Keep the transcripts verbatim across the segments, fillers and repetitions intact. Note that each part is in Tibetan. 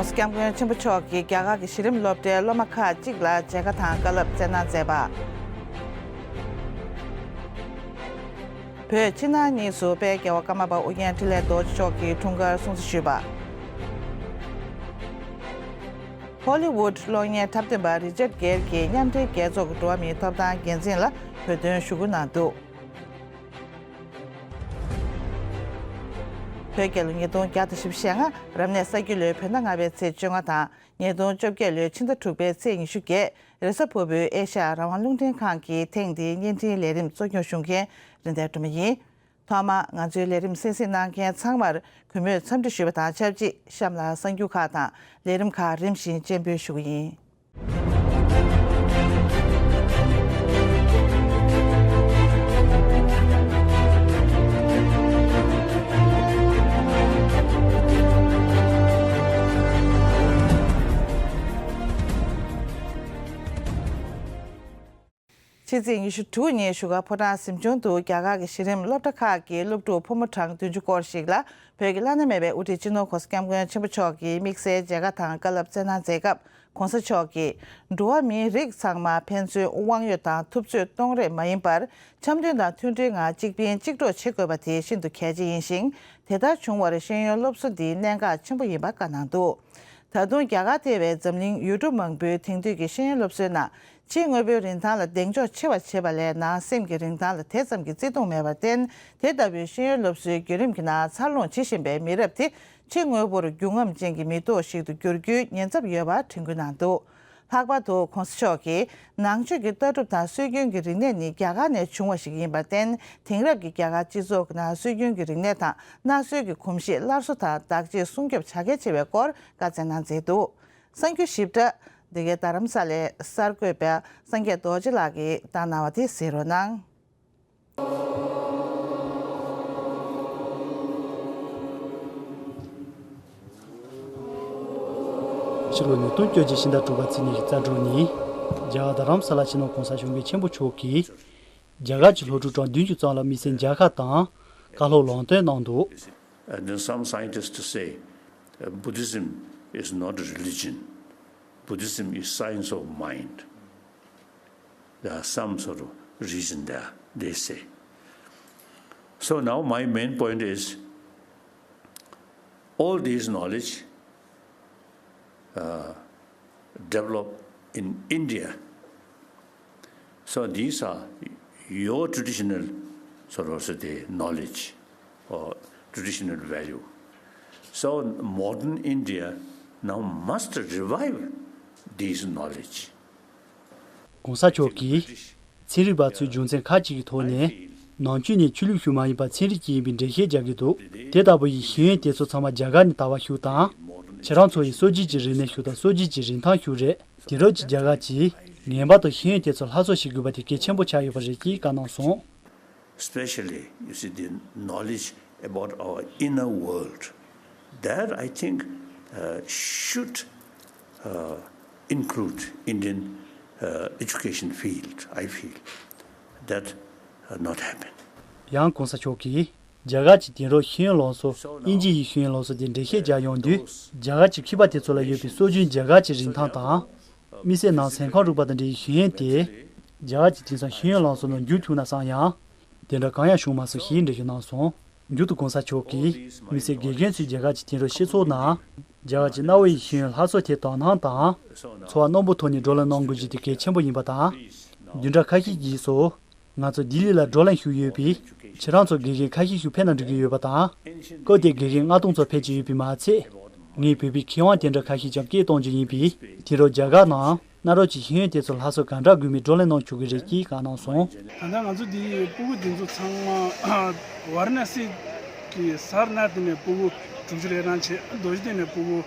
༸གོང་ས་༸སྐྱབས་མགོན་ཆེན་པོ་མཆོག་གིས་རྒྱ་གར་གྱི་གཞི་རིམ་སློབ་གྲྭའི་སློབ་མ་ཁག་ཅིག་ལ་མཇལ་ཁ་དང་བཀའ་སློབ་སྩལ་གནང་མཛད་པ། བོད་ཕྱི་ནང་གཉིས་སུ་དཔལ་རྒྱལ་བ་ཀརྨ་པ་ཨོ་རྒྱན་འཕྲིན་ལས་རྡོ་རྗེ་མཆོག་གིས་འཁྲུངས་སྐར་སྲུང་བརྩི་ཞུས་པ། ཧོ་ལི་ཝུད་གློག་བརྙན་འཁྲབ་སྟོན་པ་རི་ཅར་གེར་གྱིས་མཉམ་འབྲེལ་རྒྱལ་ཚོགས་ཀྱི་འགྲོ་བ་མིའི་ཐོབ་ཐང་འགན་འཛིན་ལ་བོད་དོན་ཞུ་སྐུལ་གནང་འདུག་བོད་རྒྱལ་ལོ་ཉིས་སྟོང་བརྒྱ་དང་བཞི་བཅུ་ཞེ་ལྔ་རབ་གནས་ས་ཁྱི་ལོའི་བོད་ཟླ་ལྔ་པའི་ཚེས་བཅོ་ལྔ་དང་། ཉིས་སྟོང་བཅོ་བརྒྱད་ལོའི་ཕྱི་ཟླ་དྲུག་པའི་ཚེས་ཉི་ཤུ་བརྒྱད། རེས་གཟའ་ཕུར་བུའི་ཨེ་ཤ་ཡ་རང་དབང་རླུང་འཕྲིན་ཁང་གི་ཐེངས་འདིའི་བརྙན་འཕྲིན་ལས་རིམ་གཙོ་སྐྱོང་ཞུ་མཁན་རིན་ལྡན་སྒྲོལ་མ་ཡིན། ཐོག་མར་ང་ཚོའི་ལས་རིམ་གསན་གཟིགས་གནང་མཁན་ཚང་མར་གུས་མོས་འཚམས་འདྲི་ཞུས་པ་དང་ཆབས་ཅིག་གཤམ་ལ་གསར་འགྱུར་ཁག་དང་ལས་རིམ་ཁག་རིམ་བཞིན་སྤྱན་འབུལ་ཞུ་གི་ཡིན། ཕྱི་ཚེས་ཉི་ཤུ་དྲུག་ཉིན་བཞུགས་སྒར་ཕོ་བྲང་གཟིམ་ཆུང་དུ་རྒྱ་གར་གྱི་གཞི་རིམ་སློབ་གྲྭ་ཁག་གི་སློབ་ཕྲུག་ཕོ་མོ་གྲངས་བདུན་ཅུ་སྐོར་ཞིག་ལ་བོད་ཀྱི་བླ་ན་མེད་པའི་དབུ་ཁྲིད་སྤྱི་ནོར་༸གོང་ས་༸སྐྱབས་མགོན་ཆེན་པོ་མཆོག་གིས་དམིགས་བསལ་མཇལ་ཁ་དང་བཀའ་སློབ་སྩལ་གནང་མཛད་སྐབས། ༸གོང་ས་མཆོག་གིས། འགྲོ་བ་མིའི་རིགས་ཚང་མ་ཕན་ཚུན་དབང་ཡོད་དང་ཐུབ་ཚོད་གཏོང་རེས་མ་ཡིན་པར། འཆམ་མཐུན་དང་མཐུན་སྒྲིལ་ངང་གཅིག་ཕན་གཅིག་གྲོགས་བྱེད་དགོས་པ་དེ་ཤིན་ཏུ་གལ་ཆེ་ཡིན་ཞིང་། དེ་ལྟར་བྱུང་བར་ཤེས་ཡོན་སློབ་གསོ་འདིའི་གནད་འགག་ཆེན་པོ་ཡིན་པ་བཀའ་གནང་འདུག་ད་དུང་རྒྱ་གར་ཐེ་བའི་འཛམ་གླིང་ཡུལ་གྲུ་མང་པོའི་དེང་དུས་ཀྱི་ཤེས་ཡོན་སློབ་གསོའི་ནང་། ཕྱིའི་དངོས་པོའི་རིན་ཐང་ལ་གདེང་འཇོག་ཆེ་བ་བྱེད་པ་ལས་ནང་སེམས་ཀྱི་རིན་ཐང་ལ་དེ་ཙམ་གྱི་བརྩི་མཐོང་མེད་པར་བརྟེན། དེ་ལྟ་བུའི་ཤེས་ཡོན་སློབ་གསོའི་བརྒྱུད་རིམ་གྱི་ནང་འཚར་ལོངས་བྱེད་བཞིན་པའི་མི་རབས་དེ། ཕྱི་དངོས་པོར་རྒྱུས་མངའ་ཅན་གྱི་མི་ཐོག་ཞིག་ཏུ་འགྱུར་རྒྱུའི་ཉེན་ཚབས་ཡོད་པ་དྲན་སྐུལ་གནང་འདུག་ལྷག་པར་དུ་༸གོང་ས་མཆོག་གིས་ནང་ཆོས་ཀྱི་ལྟ་གྲུབ་དང་སྲོལ་རྒྱུན་གྱི་རིག་གནས་ནི་རྒྱ་གར་ནས་བྱུང་བ་ཞིག་ཡིན་པར་བརྟེན། དེང་རབས་ཀྱི་རྒྱ་གར་སྤྱི་ཚོགས་ཀྱི་ནང་སྲོལ་རྒྱུན་གྱི་རིག་གནས་དང་མནའ་སྲོལ་གྱི་གོམས་གཤིས་སླར་གསོ་དང་བདག་གཅེས་སྲུང་སྐྱོབ་བྱ་གལ་ཆེ་བའི་སྐོར་བཀའ་སྩལ་གནང་མཛད་འདུག་གསར་འགྱུར་ཞིབ་ཕྲ་འདི་གའི་རྡ་རམ་ས་ལའི་གསར་འགོད་པ་སངས་རྒྱས་རྡོ་རྗེ་ལགས་ཀྱིས་བཏང་གནང་བ་དེ་གཟིགས་རོགས་གནང་། ཕྱི་ལོ་ཉིས་སྟོང་བཅོ་བརྒྱད་ཕྱི་ཟླ་དྲུག་པ་ཚེས་ཉི་ཤུ་རྩ་དྲུག་ཉིན། རྒྱ་གར་རྡ་རམ་ས་ལ་སྤྱི་ནོར་༸གོང་ས་༸སྐྱབས་མགོན་ཆེན་པོ་མཆོག་གིས། རྒྱ་གར་གྱི་སློབ་ཕྲུག་གྲངས་བདུན་ཅུ་ཙམ་ལ་དམིགས་བསལ་མཇལ་ཁ་དང་བཀའ་སློབ་ལམ་སྟོན་གནང་འདུག And then some scientists say, uh, Buddhism is not a religion. Buddhism is science of mind. There are some sort of reason there, they say. So now my main point is, all these knowledge, uh, develop in India. So these are your traditional, sort of say, knowledge or traditional value. So modern India now must revive these knowledge. ༸གོང་ས་མཆོག་གིས། ཚན་རིག་པ་ཚོས་རྒྱུ་མཚན་ཁག་ཅིག་གི་ཐོག་ནས། ནང་ཆོས་ནི་ཆོས་ལུགས་ཤིག་མ་ཡིན་པར་ཚན་རིག་ཅིག་ཡིན་པའི་འགྲེལ་བཤད་རྒྱག་གི་འདུག་དེ་ལྟ་བུ་ཡི་ཤེས་ཡོན་དེ་ཚོ་ཚང་མ་རྒྱ་གར་ནས་དར་བ་ཞིག་དང་། ཁྱེད་རང་ཚོ་ཡི་སྲོལ་རྒྱུན་གྱི་རིག་གནས་ཤིག་དང་སྲོལ་རྒྱུན་གྱི་རིན་ཐང་ཞིག་རེད། དེང་རབས་ཀྱི་རྒྱ་གར་གྱིས་ངེས་པར་དུ་ཤེས་ཡོན་དེ་ཚོ་སླར་གསོ་བྱེད་དགོས་པ་དེ་གལ་ཆེན་པོ་ཆགས་ཡོད་པ་རེད་ཅེས་བཀའ་གནང་སོང་། Especially, you see, the knowledge about our inner world, that I think, uh, should, uh, include Indian, uh, education field, I feel. That, uh, not happen. ཡང་༸གོང་ས་མཆོག་གིས་རྒྱ་གར་གྱི་དེང་རབས་ཤེས་ཡོན་ལམ་སྲོལ་དབྱིན་ཇི་ཡི་ཤེས་ཡོན་ལམ་སྲོལ་དེ་འགྲེལ་བཤད་རྒྱག་ཡོང་དུས། རྒྱ་གར་གྱི་མཁས་པ་དེ་ཚོ་ལ་ཡོད་པའི་སྲོལ་རྒྱུན་རྒྱ་གར་གྱི་རིན་ཐང་དང་། དམིགས་བསལ་ནང་གཟན་ཁང་རུག་པ་དང་འབྲེལ་བའི་ཤེས་ཡོན་དེ། རྒྱ་གར་གྱི་དེང་སང་ཤེས་ཡོན་ལམ་སྲོལ་ནང་འགྱུར་བྱུང་ན་བསམ་ཡང་། དེ་འདྲ་གང་ཡང་བྱུང་མ་སོང་ཞེས་འགྲེལ་བརྗོད་གནང་སོང་། མཇུག་ཏུ་༸གོང་ས་མཆོག་གིས་དམིགས་བསལ་དགེ་རྒན་ཚོས་རྒྱ་གར་གྱི་དེང་རབས་སྤྱི་ཚོགས་ནང་། རྒྱ་གར་གྱི་གནའ་བོའི་ཤེས་ཡོན་སླར་གསོ་ཐད་དོ་སྣང་དང་། འཚོ་བ་རྣོན་པོའི་ཐོག་ནས་བགྲོ་གླེང་གནང་དགོས་རྒྱུ་དེ་གལ་ཆེན་པོ་ཡིན་པ་དང་། བདུན་ཕྲག་ཁ་ཤས་ཀྱིས་སུ། ང་ཚོ་ལྡི་ལི་ལ་བགྲོ་གླེང་ཞུས་ཡོད་པས། ཁྱེད་རང་ཚོ་དགེ་རྒན་ཁ་ཤས་ཤིག་ཕེབས་ན་འགྲིག་གི་ཡོད་པ་དང་། སྐབས་དེར་དགེ་རྒན་ལྔ་སྟོང་ཚོ་ཕེབས་ཀྱི་ཡོད་པས་མ་ཚད། ངས་བོད་པའི་མཁས་དབང་དེ་འདྲ་ཁ་ཤས་ཀྱང་སྐད་གཏོང་རྒྱུ་ཡིན་པས། དེང་རབས་རྒྱ་གར་ནང་གནའ་རབས་ཀྱི་ཤེས་ཡོན་དེ་ཚོ་སླར་གསོ་ག་འདྲ་དགོས་མིན་བགྲོ་གླེང་གནང་བཅུག་གི་རེད་ཅེས་བཀའ་གནང་སོང་། ད་ལྟ་ང་ཚོ་འདིའི་སྤུ་གུ་འདི་ཚོ་ཚང་མ་ཝཱ་ར་ཎ་སི་གི་སར་ནཱཐ་ནས་སྤུ་གུ་དྲུག་ཅུ་རེ་གྲངས་བྱས། རྡོ་རྗེ་གདན་ནས་སྤུ་གུ་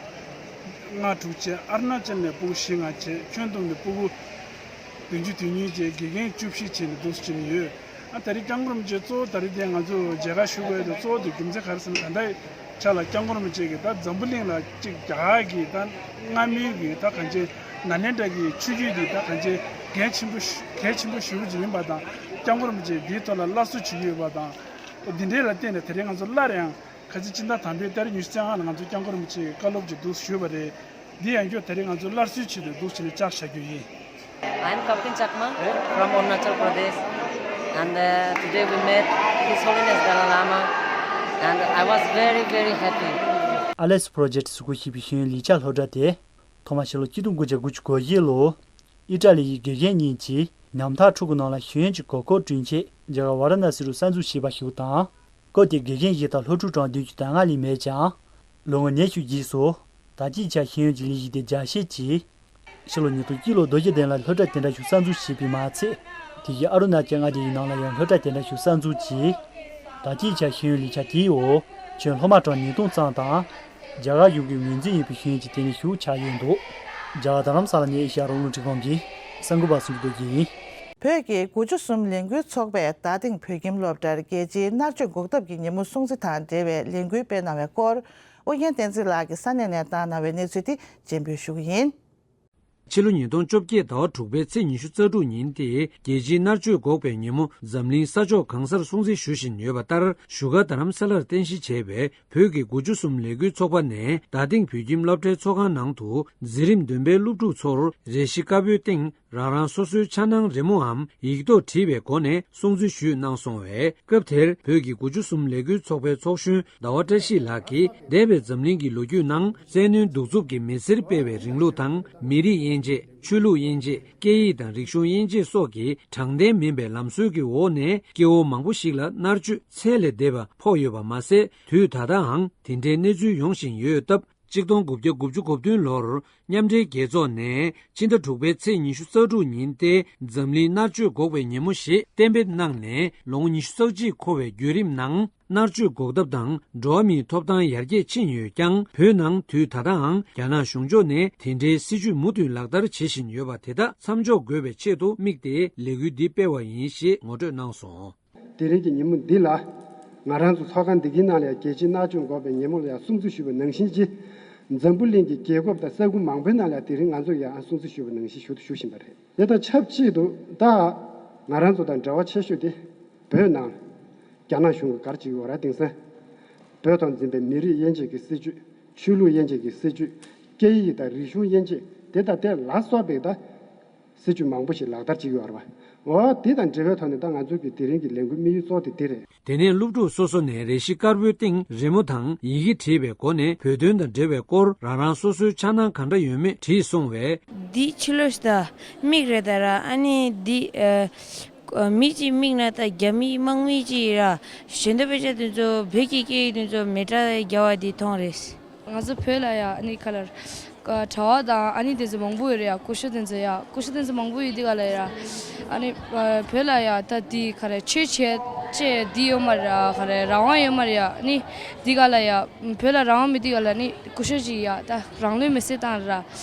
ལྔ་དྲུག་བྱས། ཨ་རུ་ན་ཅལ་ནས་སྤུ་གུ་བཞི་ལྔ་བྱས། ཁྱོན་བསྡོམས་ནས་སྤུ་གུ་བདུན་ཅུ་དོན་གཉིས་བཅས་དགེ་རྒན་བཅུ་བཞི་བྱས་ནས་འདུག་སེ་བྱས་ནས་ཡོད། ཨ་ད་རེས་སྐྱབས་མགོན་རིན་པོ་ཆེ་གཙོ་བོ་ད་རེས་དེ་ང་ཚོ་མཇལ་ཁ་ཞུ་དགོས་དེ་གཙོ་བོ་དེ་རྒྱུ་མཚན་ག་རེ་ཟེར་ན། ད་ལྟའི་ཆ་ལ་སྐྱབས་མགོན་རིན་པོ་ཆེ་གིས་ད་འཛམ་བུ་གླིང་ལ་གཅིག་རྒྱ་གར་གྱི་ད་སྔ་མའི་གི་ད་གང་ཅི་ནཱ་ལེནྡྲ་གི་ཆོས་བརྒྱུད་འདི་ད་གང་ཅི་གལ་ཆེན་པོ་ཞུ་གལ་ཆེན་པོ་ཞུ་གི་ཡིན་པ་དང་། སྐྱབས་མགོན་རིན་པོ་ཆེ་འདིའི་ཐོག་ལ་སླར་གསོ་བྱེད་ཀྱི་ཡོད་པ་དང་། འདི་འདྲའི་ལ་བརྟེན་ནས་ད་རེས་ང་ཚོ་སླར་ཡང་། ཁ་ཆེ་སྤྱི་ཟླ་དང་པོའི་ཏ་རིག་ཉི་ཤུ་རྩ་ལྔ་ལ་ང་ཚོ་སྐྱབས་མགོན་རིན་པོ་ཆེ་གི་བཀའ་སློབ་ཅིག་འདུག་ཞུས་པ་རེད། འདི་ཡང་བསྐྱར་དེ་རིང་ང་ཚོ་སླར་གསོའི་ཆེད་དུ་འདུག་བྱས་ནས་བཅར་བཞག་རྒྱུ་ཡིན། I am Kaptin Chakma from Arunachal Pradesh, and uh, today we met His Holiness Dalai Lama, and I was very, very happy. Alice Project སུ་ཁུ་ཞེས་པའི་ཤེས་ཡོན་ལས་འཆར་སློབ་གྲྭ་དེ་ཐོག་མར་ཕྱི་ལོ་ཆིག་སྟོང་དགུ་བརྒྱ་དགུ་བཅུ་གོ་བཞི་ལོར་ཨི་ཊ་ལི་ཡི་དགེ་རྒན་གཉིས་ཀྱིས་ཉམ་ཐག་ཕྲུ་གུ་རྣམས་ལ་ཤེས་ཡོན་གྱི་དགོས་མཁོ་བསྐྲུན་ཆེད་རྒྱ་གར་ཝཱ་ར་ཎ་སི་རུ་གསར་འཛུགས་བྱས་པ་ཞིག་དང་། སྐབས་དེར་དགེ་རྒན་བཞི་དང་སློབ་ཕྲུག་གྲངས་བདུན་ཅུ་དོན་ལྔ་ལས་མེད་ཀྱང་། ལོ་ངོ་ཉི་ཤུ་རྗེས་སུ་ད་ལྟའི་ཆར་ཤེས་ཡོན་གྱི་ལས་གཞི་དེ་རྒྱས་བཤད་ཀྱིས། ཕྱི་ལོ་ཉིས་སྟོང་གཅིག་ལོར་རྡོ་རྗེ་གདན་ལ་སློབ་གྲྭ་དེ་འདྲ་ཞིག་གསར་འཛུགས་བྱས་པས་མ་ཚད། དེ་བཞིན་ཨ་རུ་ན་ཅལ་མངའ་སྡེ་ཡི་ནང་ལ་ཡང་སློབ་གྲྭ་དེ་འདྲ་ཞིག་གསར་འཛུགས་ཀྱིས། ད་ལྟའི་ཆར་ཤེས་ཡོན་ལས་འཆར་དེའི་འོག་ཁྱོན་སློབ་མ་གྲངས་ཉིས་སྟོང་ཙམ་དང་། རྒྱ་གར་གཞུང་གི་ངོས་འཛིན་ཡོད་པའི་ཤེས་ཡོན་གྱི་ལྟེ་གནས་ཤིག་ཆགས་ཡོད་འདུག་རྒྱ་གར་རྡ་རམ་ས་ལ་ནས་ཨེ་ཤ་ཡ་རང་དབང་རླུང་འཕྲིན་ཁང་གི་གསར་འགོད་པ་སུ་འབྲུག་རྡོ་རྗེ་ཡིན། བོད་ཀྱི་དགུ་བཅུ་གསུམ་ལས་འགུལ་ཚོགས་པས་རྡ་སྟེང་བོད་ཁྱིམ་སློབ་གྲྭར་རྒྱལ་སྤྱིའི་མནར་གཅོད་འགོག་ཐབས་ཀྱི་ཉིན་མོ་སྲུང་བརྩི་དང་འབྲེལ་བའི་ལས་འགུལ་སྤེལ་གནང་བའི་སྐོར། ཨོ་རྒྱན་བསྟན་འཛིན་ལགས་ཀྱིས་ས་གནས་ནས་བཏང་གནང་བའི་གནས་ཚུལ་དེ་རྒྱས་འབུལ་ཞུ་གི་ཡིན། ཕྱི་ལོ་ཉིས་སྟོང་བཅོ་བརྒྱད་ཟླ་བ་དྲུག་པའི་ཚེས་ཉི་ཤུ་རྩ་དྲུག་ཉིན་ཏེ་རྒྱལ་སྤྱིའི་མནར་གཅོད་འགོག་པའི་ཉིན་མོ་འཛམ་གླིང་ས་ཕྱོགས་གང་སར་སྲུང་བརྩི་ཞུ་བཞིན་ཡོད་པ་ལྟར། བཞུགས་སྒར་རྡ་རམ་ས་ལར་རྟེན་གཞི་བྱས་པའི་བོད་ཀྱི་དགུ་བཅུ་གསུམ་ལས་འགུལ་ཚོགས་པ་ནས་རྡ་སྟེང་བོད་ཁྱིམ་སློབ་གྲྭའི་ཚོགས་ཁང་ནང་དུ་འཛིན་རིམ་བདུན་པའི་སློབ་ཕྲུག་ཚོར་རས་གཞི་དཀར་པོའི་སྟེང་རང་རང་སོ་སོའི་འཆར་སྣང་རི་མོའམ་ཡིག་ཐོག་བྲིས་པའི་སྒོ་ནས་སྲུང་བརྩི་ཞུས་གནང་སོང་བས། སྐབས་དེར་བོད་ཀྱི་དགུ་བཅུ་གསུམ་ལས་འགུལ་ཚོགས་པའི་ཚོགས་གཞོན་ཟླ་བ་བཀྲ་ཤིས་ལགས་ཀྱིས། འདས་པའི་འཛམ་གླིང་གི་ལོ་རྒྱུས་ནང་བཙན་གནོན་གདུག་རྩུབ་ཀྱི་མི་སེར་སྤེལ་བའི་རིང་ལུགས་དང་། མི་རིགས་དབྱེ་འབྱེད། ཆོས་ལུགས་དབྱེ་འབྱེད། སྐད་ཡིག་དང་རིག་གཞུང་དབྱེ་འབྱེད་སོགས་ཀྱི་དྲང་བདེན་མིན་པའི་ལམ་སྲོལ་གྱི་འོག་ནས་སྐྱེ་བོ་མང་པོ་ཞིག་ལ་མནར་གཅོད་ཚད་ལས་འདས་པ་ཕོག་ཡོད་པ་མ་ཟད། དུས་ད་ལྟའང་དེ་འདྲའི་གནས་ཚུལ་ཡོང་བཞིན་ཡོད་སྟབས། ཆིག་སྟོང་དགུ་བརྒྱ་དགུ་བཅུ་གོ་བདུན་ལོར་མཉམ་འབྲེལ་རྒྱལ་ཚོགས་ནས་ཕྱི་ཟླ་དྲུག་པའི་ཚེས་ཉི་ཤུ་རྩ་དྲུག་ཉིན་ཏེ་འཛམ་གླིང་མནར་གཅོད་འགོག་པའི་ཉིན་མོ་ཞེས་གཏན་འབེབས་གནང་ནས། ལོ་ངོ་ཉི་ཤུ་རྩ་གཅིག་འཁོར་བའི་བརྒྱུད་རིམ་ནང་། མནར་གཅོད་འགོག་ཐབས་དང་འགྲོ་བ་མིའི་ཐོབ་ཐང་ཡར་རྒྱས་ཕྱིན་ཡོད་ཀྱང་། བོད་ནང་དུས་ད་ལྟའང་རྒྱ་ནག་གཞུང་ཕྱོགས་ནས་དེ་འདྲའི་སྲིད་བྱུས་མུ་མཐུད་ལག་བསྟར་བྱེད་བཞིན་ཡོད་པ་དེ་དག་མཚམས་འཇོག་དགོས་པའི་ཆེད་དུ་དམིགས་ཏེ་ལས་འགུལ་འདི་སྤེལ་བ་ཡིན་ཞེས་ངོ་སྤྲོད་གནང་སོང་། དེ་རིང་གི་ཉིན་མོ་འདི་ལ། ང་རང་ཚོ་ཚོགས་ཁང་འདི་གའི་ནང་ལ་ཡང་རྒྱལ་སྤྱིའི་མནར་གཅོད་འགོག་པའི་ཉིན་མོ་ལ་ཡང་སྲུང་བརྩི་ཞུས་པ་ནང་བཞིན་གྱི། འཛམ་བུ་གླིང་གི་རྒྱལ་ཁབ་དང་ས་ཁུལ་མང་པོའི་ནང་ལ་ཡང་དེ་རིང་ང་ཚོ་ཡང་སྲུང་བརྩི་ཞུས་པ་ནང་བཞིན་ཞུ་ཞུ་བཞིན་པ་རེད། དེ་དང་ཆབས་ཅིག་ཏུ་ད་ང་རང་ཚོ་དང་འབྲེལ་བ་ཆེ་ཤོས་དེ་བོད་ནང་རྒྱ་ནག་གཞུང་གིས་ག་རེ་བྱེད་ཀྱི་ཡོད་རེད། དེང་སང་བོད་ཐོག་འཛིན་པའི་མི་རིགས་དབྱེ་འབྱེད་ཀྱི་སྲིད་བྱུས། ཆོས་ལུགས་དབྱེ་འབྱེད་ཀྱི་སྲིད་བྱུས། སྐད་ཡིག་དང་རིག་གཞུང་དབྱེ་འབྱེད། དེ་དང་དེ་ལ་སོགས་པའི་ད་སྲིད་བྱུས་མང་པོ་ཞིག་ལག་བསྟར་བྱེད་ཀྱི་ཡོད་རེད་པ། འོ་དེ་དང་འབྲེལ་བའི་ཐོག་ནས་ད་ང་ཚོའི་གི་དེ་རིང་གི་ལས་འགུལ་དམིགས་ཡུལ་གཙོ་བོ་དེ་དེ་རེད། དེ་ནས་སློབ་ཕྲུག་སོ་སོ་ནས་རས་གཞི་དཀར་པོའི་སྟེང་རི་མོ་དང་ཡི་གེ་བྲིས་པའི་སྒོ་ནས་བོད་དོན་དང་འབྲེལ་བའི་སྐོར་རང་རང་སོ་སོའི་འཆར་སྣང་གང་འདྲ་ཡོད་མེད་དྲིས་སོང་བས། འདི་ཕྱི་ལོགས་ཤིག་ད་མིག་རེད་ད་ར། ཨ་ནི་འདི་ཨ། མི་གཅིག་མིག་ན་ད་རྒྱ་མི་དམག་མི་གཅིག་ར། གཞན་དུ་དཔེ་ཆ་དེ་ཚོ་བོད་ཀྱི་སྐད་ཡིག་དེ་ཚོ་མེ་སྲེག་རྒྱག་པ་འདི་མཐོང་རེད། ང་ཚོ་བོད་ལ་ཡ་ཨ་ནི་ག་ལ་གྲྭ་པ་དང་ཨ་ནི་དེ་ཚོ་མང་པོ་ཡོད་རེད་ཡ། སྐུ་ཞབས་དེ་ཚོ་ཡ། སྐུ་ཞབས་དེ་ཚོ་མང་པོ་ཡོད་དེ་ག་ལ་ཡ། ཨ་ནི་བོད་ལ་ཡ་ད་དེ་ག་རེ་ཆོས་བྱེད་ཅེས་དེ་ཡོད་མ་རེད་ཡ། ག་རེ་རང་དབང་ཡོད་མ་རེད་ཡ། ཨ་ནི་དེ་ག་ལ་ཡ་བོད་ལ་རང་དབང་མེད་དེ་ག་ལ་ནི་སྐུ་ཞབས་ཅིག་ཡ་ད་རང་ལུས་མེར་སྲེག་བཏང་ར།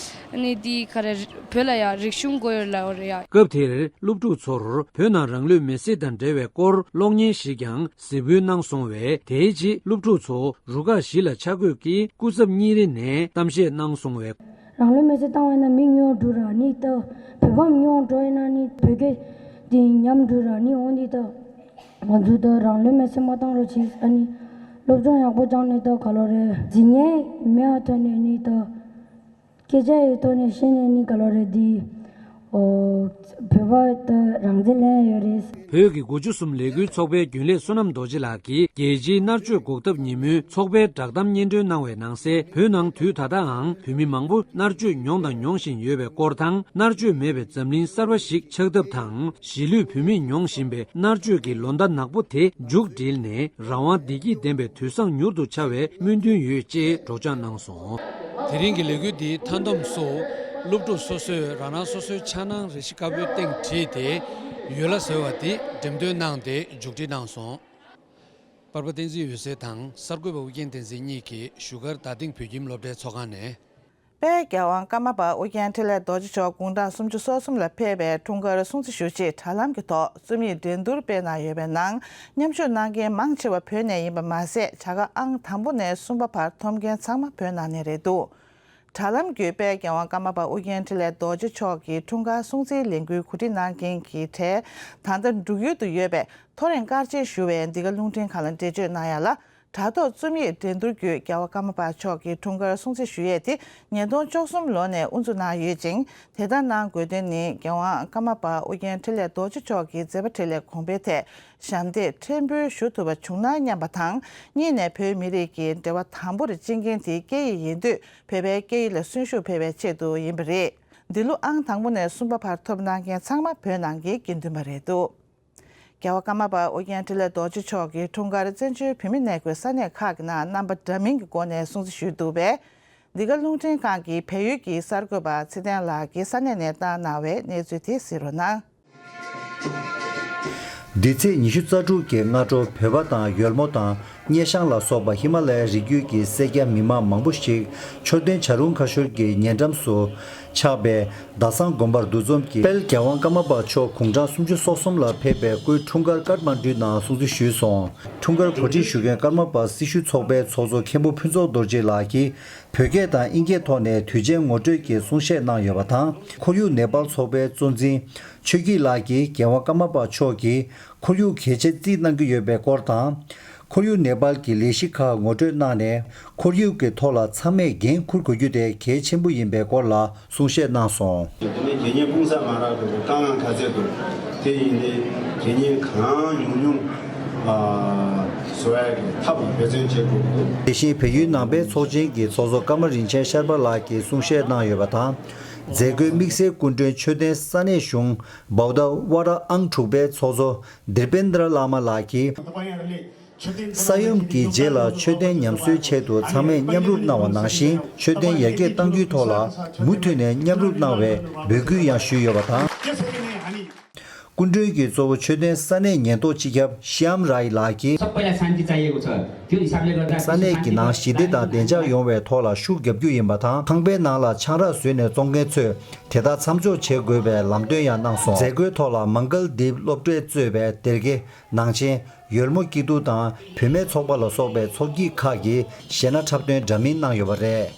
ཨ་ནི་དེ་ག་རེ་བོད་ལ་ཡ་རིག་གཞུང་དགོས་ཡོད་ལ་ཡོད་རེད་ཡ། སྐབས་དེར་སློབ་ཕྲུག་ཚོར་བོད་ནང་རང་ལུས་མེར་སྲེག་དང་འབྲེལ་བའི་སྐོར་གློག་བརྙན་ཞིག་ཀྱང་གཟིགས་འབུལ་གནང་སོང་བས། དེའི་རྗེས་སློབ་ཕྲུག་ཚོ་རུ་ཁག་བཞི་ལ་ཆ་བགོས་ཀྱིས་སྐུ་ཚབ་གཉིས་རེ་ནས་གཏམ་བཤད་གནང་སོང་བས། རང་ལུས་མེར་སྲེག་བཏང་བ་ཡིན་ན་མི་ཉུང་འགྲོ་ར་ནི་ད་བོད་པའང་ཉུང་འགྲོ་ཡིན་ན་ནི་བོད་སྐད་འདི་ཉམས་འགྲོ་ར་ནི་འོང་འདི་ད་ང་ཚོ་ད་རང་ལུས་མེར་སྲེག་མ་བཏང་རོགས་གྱིས། ཨ་ནི་སློབ་སྦྱོང་ཡག་པོ་སྦྱངས་ནས་ད་ག་ལོ་རེད་འཛིན་ཉེས་མེད་པ་ཐོན་ནས་ནི་ད། སྐད་ཆ་ཡི་ཐོག་ནས་བཤད་ནས་ནི་ག་ལོ་རེད་འདི། ཨོ། བོད་པ་ད་རང་བཙན་ལེན་ཡོད་རེད། བོད་ཀྱི་དགུ་བཅུ་གསུམ་ལས་འགུལ་ཚོགས་པའི་རྒྱུན་ལས་བསོད་ནམས་རྡོ་རྗེ་ལགས་ཀྱིས་རྒྱལ་སྤྱིའི་མནར་གཅོད་འགོག་ཐབས་ཉིན་མོའི་ཚོགས་པའི་བསྒྲགས་གཏམ་སྙན་སྒྲོན་གནང་བའི་ནང་གསལ། བོད་ནང་དུས་ད་ལྟའང་བོད་མི་མང་པོ་མནར་གཅོད་མྱོང་དང་མྱོང་བཞིན་ཡོད་པའི་སྐོར་དང་། མནར་གཅོད་མེད་པའི་འཛམ་གླིང་གསར་པ་ཞིག་ཆགས་ཐབས་དང་། གཞིས་ལུས་བོད་མིས་མྱོང་བཞིན་པའི་མནར་གཅོད་ཀྱི་ལོ་ཟླ་ནག་པོ་དེ་མཇུག་སྒྲིལ་ནས་རང་དབང་བདེ་སྐྱིད་ལྡན་པའི་དུས་བཟང་མྱུར་དུ་འཆར་བའི་སྨོན་འདུན་ཡོད་ཅེས་སྒྲོག་སྦྱང་གནང་སོང་། དེ་རིང་གི་ལས་འགུལ་འདིའི་མཐའ་བསྡོམས་སུ་སློབ་ཕྲུག་སོ་སོས་རང་རང་སོ་སོའི་འཆར་སྣང་རས་གཞི་དཀར་པོའི་སྟེང་བྲིས་ཏེ་ཡོལ་ལ་བཟོས་པ་དེ་འགྲེམས་སྟོན་གནང་སྟེ་མཇུག་སྒྲིལ་གནང་སོང་། པར་པ་བསྟན་འཛིན་འོད་ཟེར་དང་གསར་འགོད་པ་ཨུ་རྒྱན་བསྟན་འཛིན་གཉིས་ཀྱིས་བཞུགས་སྒར་རྡ་སྟེང་བོད་ཁྱིམ་སློབ་གྲྭའི་ཚོགས་ཁང་ནས། དཔལ་རྒྱལ་དབང་ཀརྨ་པ་ཨོ་རྒྱན་འཕྲིན་ལས་རྡོ་རྗེ་མཆོག་དགུང་གྲངས་སུམ་ཅུ་སོ་གསུམ་ལ་ཕེབས་པའི་འཁྲུངས་སྐར་སྲུང་བརྩི་ཞུ་ཆེད་དྲ་ལམ་གྱི་ཐོག་རྩོམ་ཡིག་འགྲན་བསྡུར་སྤེལ་གནང་ཡོད་པའི་ནང་མཉམ་ཞུགས་གནང་མཁན་མང་ཆེ་བ་བོད་ནས་ཡིན་པ་མ་ཟད། བྱ་དགའ་ཨང་དང་པོ་ནས་གསུམ་པ་བར་ཐོབ་མཁན་ཚང་མ་བོད་ནང་ནས་རེད་འདུག་དྲ་ལམ་བརྒྱུད་དཔལ་རྒྱལ་དབང་ཀརྨ་པ་ཨོ་རྒྱན་འཕྲིན་ལས་རྡོ་རྗེ་མཆོག་གི་འཁྲུངས་སྐར་སྲུང་བརྩིའི་ལས་འགུལ་གོ་སྒྲིག་གནང་མཁན་གྱི་གྲས་ད་ལྟ་འབྲུག་ཡུལ་དུ་ཡོད་པའི་ཐོ་རེངས་སྐར་ཆེན་ཞུ་བས་འདི་ག་རླུང་འཕྲིན་ཁང་ལ་འགྲེལ་བརྗོད་གནང་ཡ་ལ། དྲ་ཐོག་རྩོམ་ཡིག་འགྲན་བསྡུར་བརྒྱུད་རྒྱལ་བ་ཀརྨ་པ་མཆོག་གི་འཁྲུངས་སྐར་སྲུང་བརྩི་ཞུ་ཡས་དེ་ཉིས་སྟོང་བཅུ་གསུམ་ལོ་ནས་དབུ་འཛུགས་གནང་ཡོད་ཅིང་། དེ་ལྟར་གནང་དགོས་དོན་ནི་རྒྱལ་དབང་ཀརྨ་པ་ཨོ་རྒྱན་འཕྲིན་ལས་རྡོ་རྗེ་མཆོག་གི་མཛད་པ་འཕྲིན་ལས་གོང་འཕེལ་ཐད་ཞབས་འདེགས་ཕྲན་བུ་ཞུ་ཐུབ་པ་བྱུང་ན་སྙམ་པ་དང་། གཉིས་ནས་བོད་མི་རིགས་ཀྱི་འབྲེལ་བ་དམ་པོར་བཅད་མཁན་དེ་སྐད་ཡིག་ཡིན་དུས་བོད་པའི་སྐད་ཡིག་ལ་གསོན་ཤུགས་འཕེལ་བའི་ཆེད་དུ་ཡིན་པ་རེད། འདི་ལོ་ཨང་དང་པོ་ནས་གསུམ་པ་བར་ཐོབ་གནང་མཁན་ཚང་མ་བོད་ནང་གི་དགེ་འདུན་པ་རེད་འདུག་རྒྱལ་བ་ཀརྨ་པ་ཨོ་རྒྱན་འཕྲིན་ལས་རྡོ་རྗེ་མཆོག་གི་འཁྲུངས་སྐར་བཙན་བྱོལ་བོད་མི་གནས་འཁོད་ས་གནས་ཁག་གི་ནང་རྣམ་པ་འདྲ་མིན་གྱི་སྒོ་ནས་སྲུང་བརྩི་ཞུས་འདུག་པས། འདི་ག་རླུང་འཕྲིན་ཁང་གི་བལ་ཡུལ་གྱི་གསར་འགོད་པ་ཚེ་བརྟན་ལགས་ཀྱིས་ས་གནས་ནས་བཏང་གནང་བའི་གནས་ཚུལ་དེ་གཟིགས་རོགས་གནང་། འདི་ཚེས་ཉི་ཤུ་རྩ་དྲུག་གི་སྔ་དྲོ་བོད་པ་དང་ཡོལ་མོ་དང་སྙེ་ཤང་ལ་སོགས་པ་ཧི་མ་ལ་ཡའི་རི་རྒྱུད་ཀྱི་སེར་སྐྱ་མི་མང་མང་པོ་ཞིག་མཆོད་རྟེན་བྱ་རུང་ཁ་ཤོར་གྱི་ཉེ་འགྲམ་སུ་ཆགས་པའི་ཟླ་བཟང་དགོན་པར་འདུ་འཛོམས་ཀྱིས་དཔལ་རྒྱལ་དབང་ཀརྨ་པ་མཆོག་དགུང་གྲངས་སུམ་ཅུ་སོ་གསུམ་ལ་ཕེབས་པའི་སྐུའི་འཁྲུངས་སྐར་ཀཐ་མན་ཌུའི་ནང་སྲུང་བརྩི་ཞུས་སོང་། འཁྲུངས་སྐར་གོ་སྒྲིག་ཞུ་མཁན་ཀརྨ་པ་སྲི་ཞུ་ཚོགས་པའི་ཚོགས་གཙོ་མཁན་པོ་ཕུན་ཚོགས་རྡོ་རྗེ་ལགས་ཀྱིས་བོད་སྐད་དང་དབྱིན་སྐད་ཐོག་ནས་དུས་ཆེན་ངོ་སྤྲོད་ཀྱི་གསུང་བཤད་གནང་ཡོད་པ་དང་། ཁོར་ཡུག་ནེ་པཱལ་ཚོགས་པའི་གཙོ་འཛིན་ཆོས་སྐྱིད་ལགས་ཀྱིས་རྒྱལ་བ་ཀརྨ་པ་མཆོག་གིས་ཁོར་ཡུག་གལ་ཆེར་བརྩི་གནང་གི་ཡོད་པའི་སྐོར་དང་། ཁོར་ཡུག་ནེ་པཱལ་གྱི་ལས་གཞི་ཁག་ངོ་སྤྲོད་གནང་ནས། ཁོར་ཡུག་གི་ཐོག་ལ་ཚང་མས་འགན་འཁུར་དགོས་རྒྱུ་དེ་གལ་ཆེན་པོ་ཡིན་པའི་སྐོར་ལ་གསུང་བཤད་གནང་སོང་། དེ་ནས་དགེ་བསྙེན་སྤུངས་ས་མ་རག་པའི་དཀའ་ངལ་ག་ཚད་འདུག་དེ་ཡིན་ཏེ་དགེ་བསྙེན་གང་ཉུང་ཉུང་ཨ་བཟོ་ཡ་གི་ཐབས་འབད་བརྩོན་བྱེད་དགོས་ཀྱི་འདུག་དེ་བཞིན་བལ་ཡུལ་ནང་པའི་ཚོགས་ཆེན་གྱི་ཚོགས་གཙོ་ཀརྨ་རིན་ཆེན་ཤར་པ་ལགས་ཀྱིས་གསུང་བཤད་གནང་ཡོད་པ་དང་། མཛད་སྒོའི་དམིགས་བསལ་སྐུ་མགྲོན་མཆོད་རྟེན་ས་གནས་གཞུང་བའུ་ད་ཝ་ར་ཨང་དྲུག་པའི་ཚོགས་གཙོ་དིར་པེན་དྲ་བླ་མ་ལགས་ཀྱིས། ས་ཡོམ་གྱི་རྗེས་ལ་མཆོད་རྟེན་ཉམས་གསོའི་ཆེད་དུ་ཚང་མས་མཉམ་རུབ་གནང་བ་ནང་བཞིན། མཆོད་རྟེན་ཡར་རྒྱས་གཏང་རྒྱུའི་ཐོག་ལ་མུ་མཐུད་ནས་མཉམ་རུབ་གནང་བའི་འབོད་སྐུལ་ཡང་ཞུས་ཡོད་པ་དང་། སྐུ་མགྲོན་གྱིས་གཙོ་བོ་མཆོད་རྟེན་ས་གནས་ཉེན་རྟོག་སྤྱི་ཁྱབ་ཤི་ཡམ་རའི་ལགས་ཀྱིས། ས་གནས་ཀྱི་ནང་ཞི་བདེ་དང་བདེ་འཇགས་ཡོང་བའི་ཐོག་ལ་ཤུགས་རྒྱབ་རྒྱུ་ཡིན་པ་དང་། ཁང་པའི་ནང་ལ་ཆང་རག་བཟོས་ནས་བཙོང་མཁན་ཚོས་དེ་དག་མཚམས་འཇོག་བྱེད་དགོས་པའི་ལམ་སྟོན་ཡང་གནང་སོང་། མཛད་སྒོའི་ཐོག་ལ་མང་གལ་དིབ་སློབ་གྲྭས་གཙོས་པའི་སྡེ་དགེ། ནང་ཆེན། ཡོལ་མོ་སྐྱིད་སྡུག་དང་བུད་མེད་ཚོགས་པ་ལ་སོགས་པའི་ཚོགས་སྐྱིད་ཁག་གིས་གཞས་སྣ་འཁྲབ་སྟོན་འདྲ་མིན་གནང་ཡོད་པ་རེད།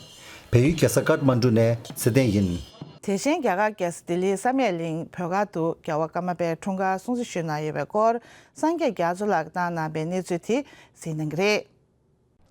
བལ་ཡུལ་རྒྱལ་ས་ཀཐ་མན་ཌུ་ནས་ཚེ་བརྟན་ཡིན། དེ་བཞིན་རྒྱ་གར་རྒྱལ་ས་ལྡི་ལིའི་བསམ་ཡས་གླིང་བོད་སྒར་དུ་རྒྱལ་བ་ཀརྨ་པའི་འཁྲུངས་སྐར་སྲུང་བརྩི་ཞུས་གནང་ཡོད་པའི་སྐོར་སངས་རྒྱས་རྒྱ་མཚོ་ལགས་ཀྱིས་བཏང་གནང་པའི་གནས་ཚུལ་དེ་གཟིགས་གནང་གི་རེད།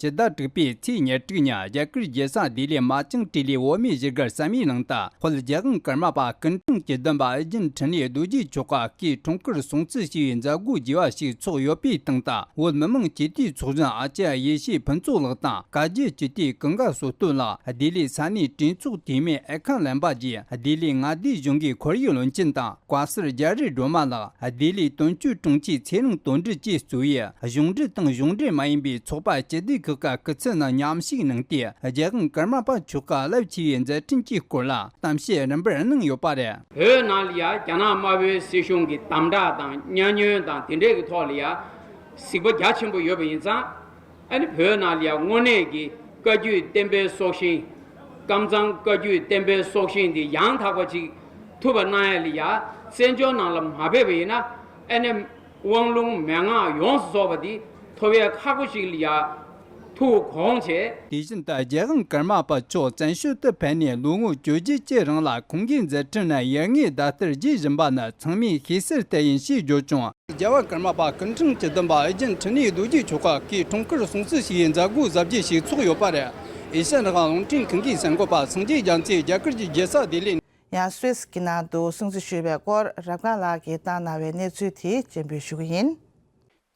སྤྱི་ཟླ་དྲུག་པའི་ཚེས་ཉེར་དྲུག་ཉིན་རྒྱ་གར་རྒྱལ་ས་ལྡི་ལི་མ་ཅང་ཏི་ལི་བོད་མིའི་གཞིས་སྒར་བསམ་ཡས་གླིང་དུ་དཔལ་རྒྱལ་དབང་ཀརྨ་པ་སྐུ་ཕྲེང་བཅུ་བདུན་པ་ཨོ་རྒྱན་འཕྲིན་ལས་རྡོ་རྗེ་མཆོག་གི་སྐུའི་འཁྲུངས་སྐར་སྲུང་བརྩི་ཞུ་བའི་མཛད་སྒོ་རྒྱས་པ་ཞིག་ཚོགས་ཡོད་པའི་སྟེང་དུ། བོད་མི་མང་སྤྱི་འཐུས་ཚོགས་གཞོན་ཨ་ཅག་ཡེ་ཤེས་ཕུན་ཚོགས་ལགས་དང་བཀའ་བརྒྱུད་སྤྱི་འཐུས་ཀུན་དགའ་བསོད་སྟོབས་ལགས། ལྡི་ལི་ས་གནས་གྲོས་ཚོགས་འཐུས་མི་ཨེ་ཁ་ལན་པ་རྗེ། ལྡི་ལི་མངའ་སྡེའི་གཞུང་གི་ཁོར་ཡུག་བློན་ཆེན་དང་། བཀའ་ཟུར་རྒྱ་རི་སྒྲོལ་མ་ལགས། ལྡི་ལི་དོན་གཅོད་དྲུང་ཆེ་ཚེ་རིང་དོན་གྲུབ་བཅས་གཙོས་པའི་གཞུང་འབྲེལ་དང་གཞུང་འབྲེལ་མ་ཡིན་པའི་ཚོགས་པ་སྤྱི་འཐུས་ཁག་གི་སྐུ་ཚབ་རྣམས་མཉམ་ཞུགས་གནང་སྟེ། རྒྱལ་དབང་ཀརྨ་པ་མཆོག་གི་རླབས་ཆེ་བའི་མཛད་འཕྲིན་གྱི་སྐོར་ལ་གཏམ་བཤད་རིམ་པར་གནང་ཡོད་པ་རེད། བོད་ནང་ལ་ཡ་རྒྱ་ནག་དམར་པོའི་སྲིད་གཞུང་གི་དམ་དྲག་དང་གཉའ་གནོན་དང་དེ་འདྲས་ཀྱི་ཐོག་ལ་ཡ་གཟིགས་པ་རྒྱ་ཆེན་པོ་ཡོད་པ་ཡིན་ཙང་། ཨ་ནི་བོད་ནང་ལ་ཡང་དངོས་གནས་ཀྱི་བཀའ་བརྒྱུད་བསྟན་པའི་སྲོག་ཤིང་། ཀམ་ཚང་བཀའ་བརྒྱུད་བསྟན་པའི་སྲོག་ཤིང་འདི་ཡང་དག་པ་ཅིག་ཐུབ་པ་གནང་ཡ་ལ་ཡ་བཙན་བྱོལ་ནང་ལ་མ་ཕེབས་པ་ཡིན་ན། ཨ་ནི་དབང་ལུང་མན་ངག་ཡོངས་སུ་རྫོགས་པ་འདི་ཐོབ་ཡ་ཁག་པོ་ཞིག་ལ་ཡ་ཐུག་གོང་བྱས། དེ་བཞིན་དུ་རྒྱལ་དབང་ཀརྨ་པ་མཆོག་བཙན་བྱོལ་དུ་ཕེབས་ནས་ལོ་ངོ་བཅོ་བརྒྱད་ཅན་རིང་ལ་ཁོང་གི་མཛད་འཕྲིན་ནི་ཡུལ་དངོས་ཟླ་ལྟར་རྒྱས་བཞིན་པ་ནི་ཚང་མས་ཤེས་གསལ་ལྟར་ཡིན་ཞེས་བརྗོད་བྱུང་། རྒྱལ་བ་ཀརྨ་པ་སྐུ་ཕྲེང་བཅུ་བདུན་པ་ཨོ་རྒྱན་འཕྲིན་ལས་རྡོ་རྗེ་མཆོག་གི་འཁྲུངས་སྐར་སྲུང་བརྩི་ཞུ་བའི་མཛད་སྒོ་གཟབ་རྒྱས་ཤིག་ཚོགས་ཡོད་པ་རེད། ཨེ་ཤ་ཡ་རང་དབང་རླུང་འཕྲིན་ཁང་གི་གསར་འགོད་པ་སངས་རྒྱས་རྒྱ་མཚོས་རྒྱ་གར་གྱི་རྒྱལ་ས་ལྡི་ལི། ཡང་སུད་སི་གི་ནང་དུ་སྲུང་བརྩི་ཞུས་པའི་སྐོར་རབ་སྒང་ལགས་ཀྱིས་བཏང་གནང་བའི་གནས་ཚུལ་དེ་སྤྱན་འབུལ་ཞུ་གི་ཡིན།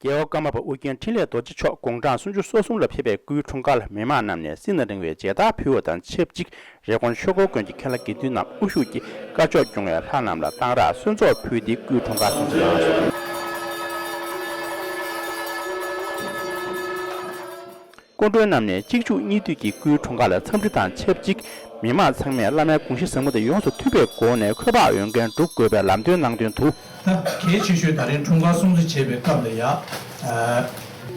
རྒྱལ་བ་ཀརྨ་པ་ཨོ་རྒྱན་འཕྲིན་ལས་རྡོ་རྗེ་མཆོག་དགུང་གྲངས་སུམ་ཅུ་སོ་གསུམ་ལ་ཕེབས་པའི་སྐུའི་འཁྲུངས་སྐར་ལ་མི་མང་རྣམས་ནས་སྲིད་ན་རིང་བའི་མཇལ་དར་ཕུལ་བ་དང་ཆབས་ཅིག་རི་ཀོན་ཆོས་འཁོར་དགོན་གྱི་མཁན་བླ་དགེ་འདུན་རྣམས་དབུ་བཞུགས་ཀྱིས་བཀའ་ཆོས་སྐྱོང་བའི་ལྷ་རྣམས་ལ་གཏང་རག་གསོལ་ཚོགས་ཕུལ་ཏེ་སྐུའི་འཁྲུངས་སྐར་སྲུང་བརྩི་གནང་སོང་། སྐུ་མགྲོན་རྣམས་ནས་གཅིག་མཇུག་གཉིས་མཐུད་ཀྱིས་སྐུའི་འཁྲུངས་སྐར་ལ་འཚམས་འདྲི་དང་ཆབས་ཅིག་མི་མང་ཚང་མས་བླ་མའི་དགོངས་གཞི་ཟབ་མོ་དེ་ཡོངས་སུ་ཐུབ་པའི་སྒོ་ནས་འཁོས་དཔག་འོས་འགན་སྒྲུབ་དགོས་པའི་ལམ་སྟོན་གནང་དོན་དུ། ད་གལ་ཆེ་ཤོས་ད་རིང་འཁྲུངས་སྐར་སྲུང་བརྩི་བྱེད་པའི་སྐབས་ལ་ཡ། ཨ་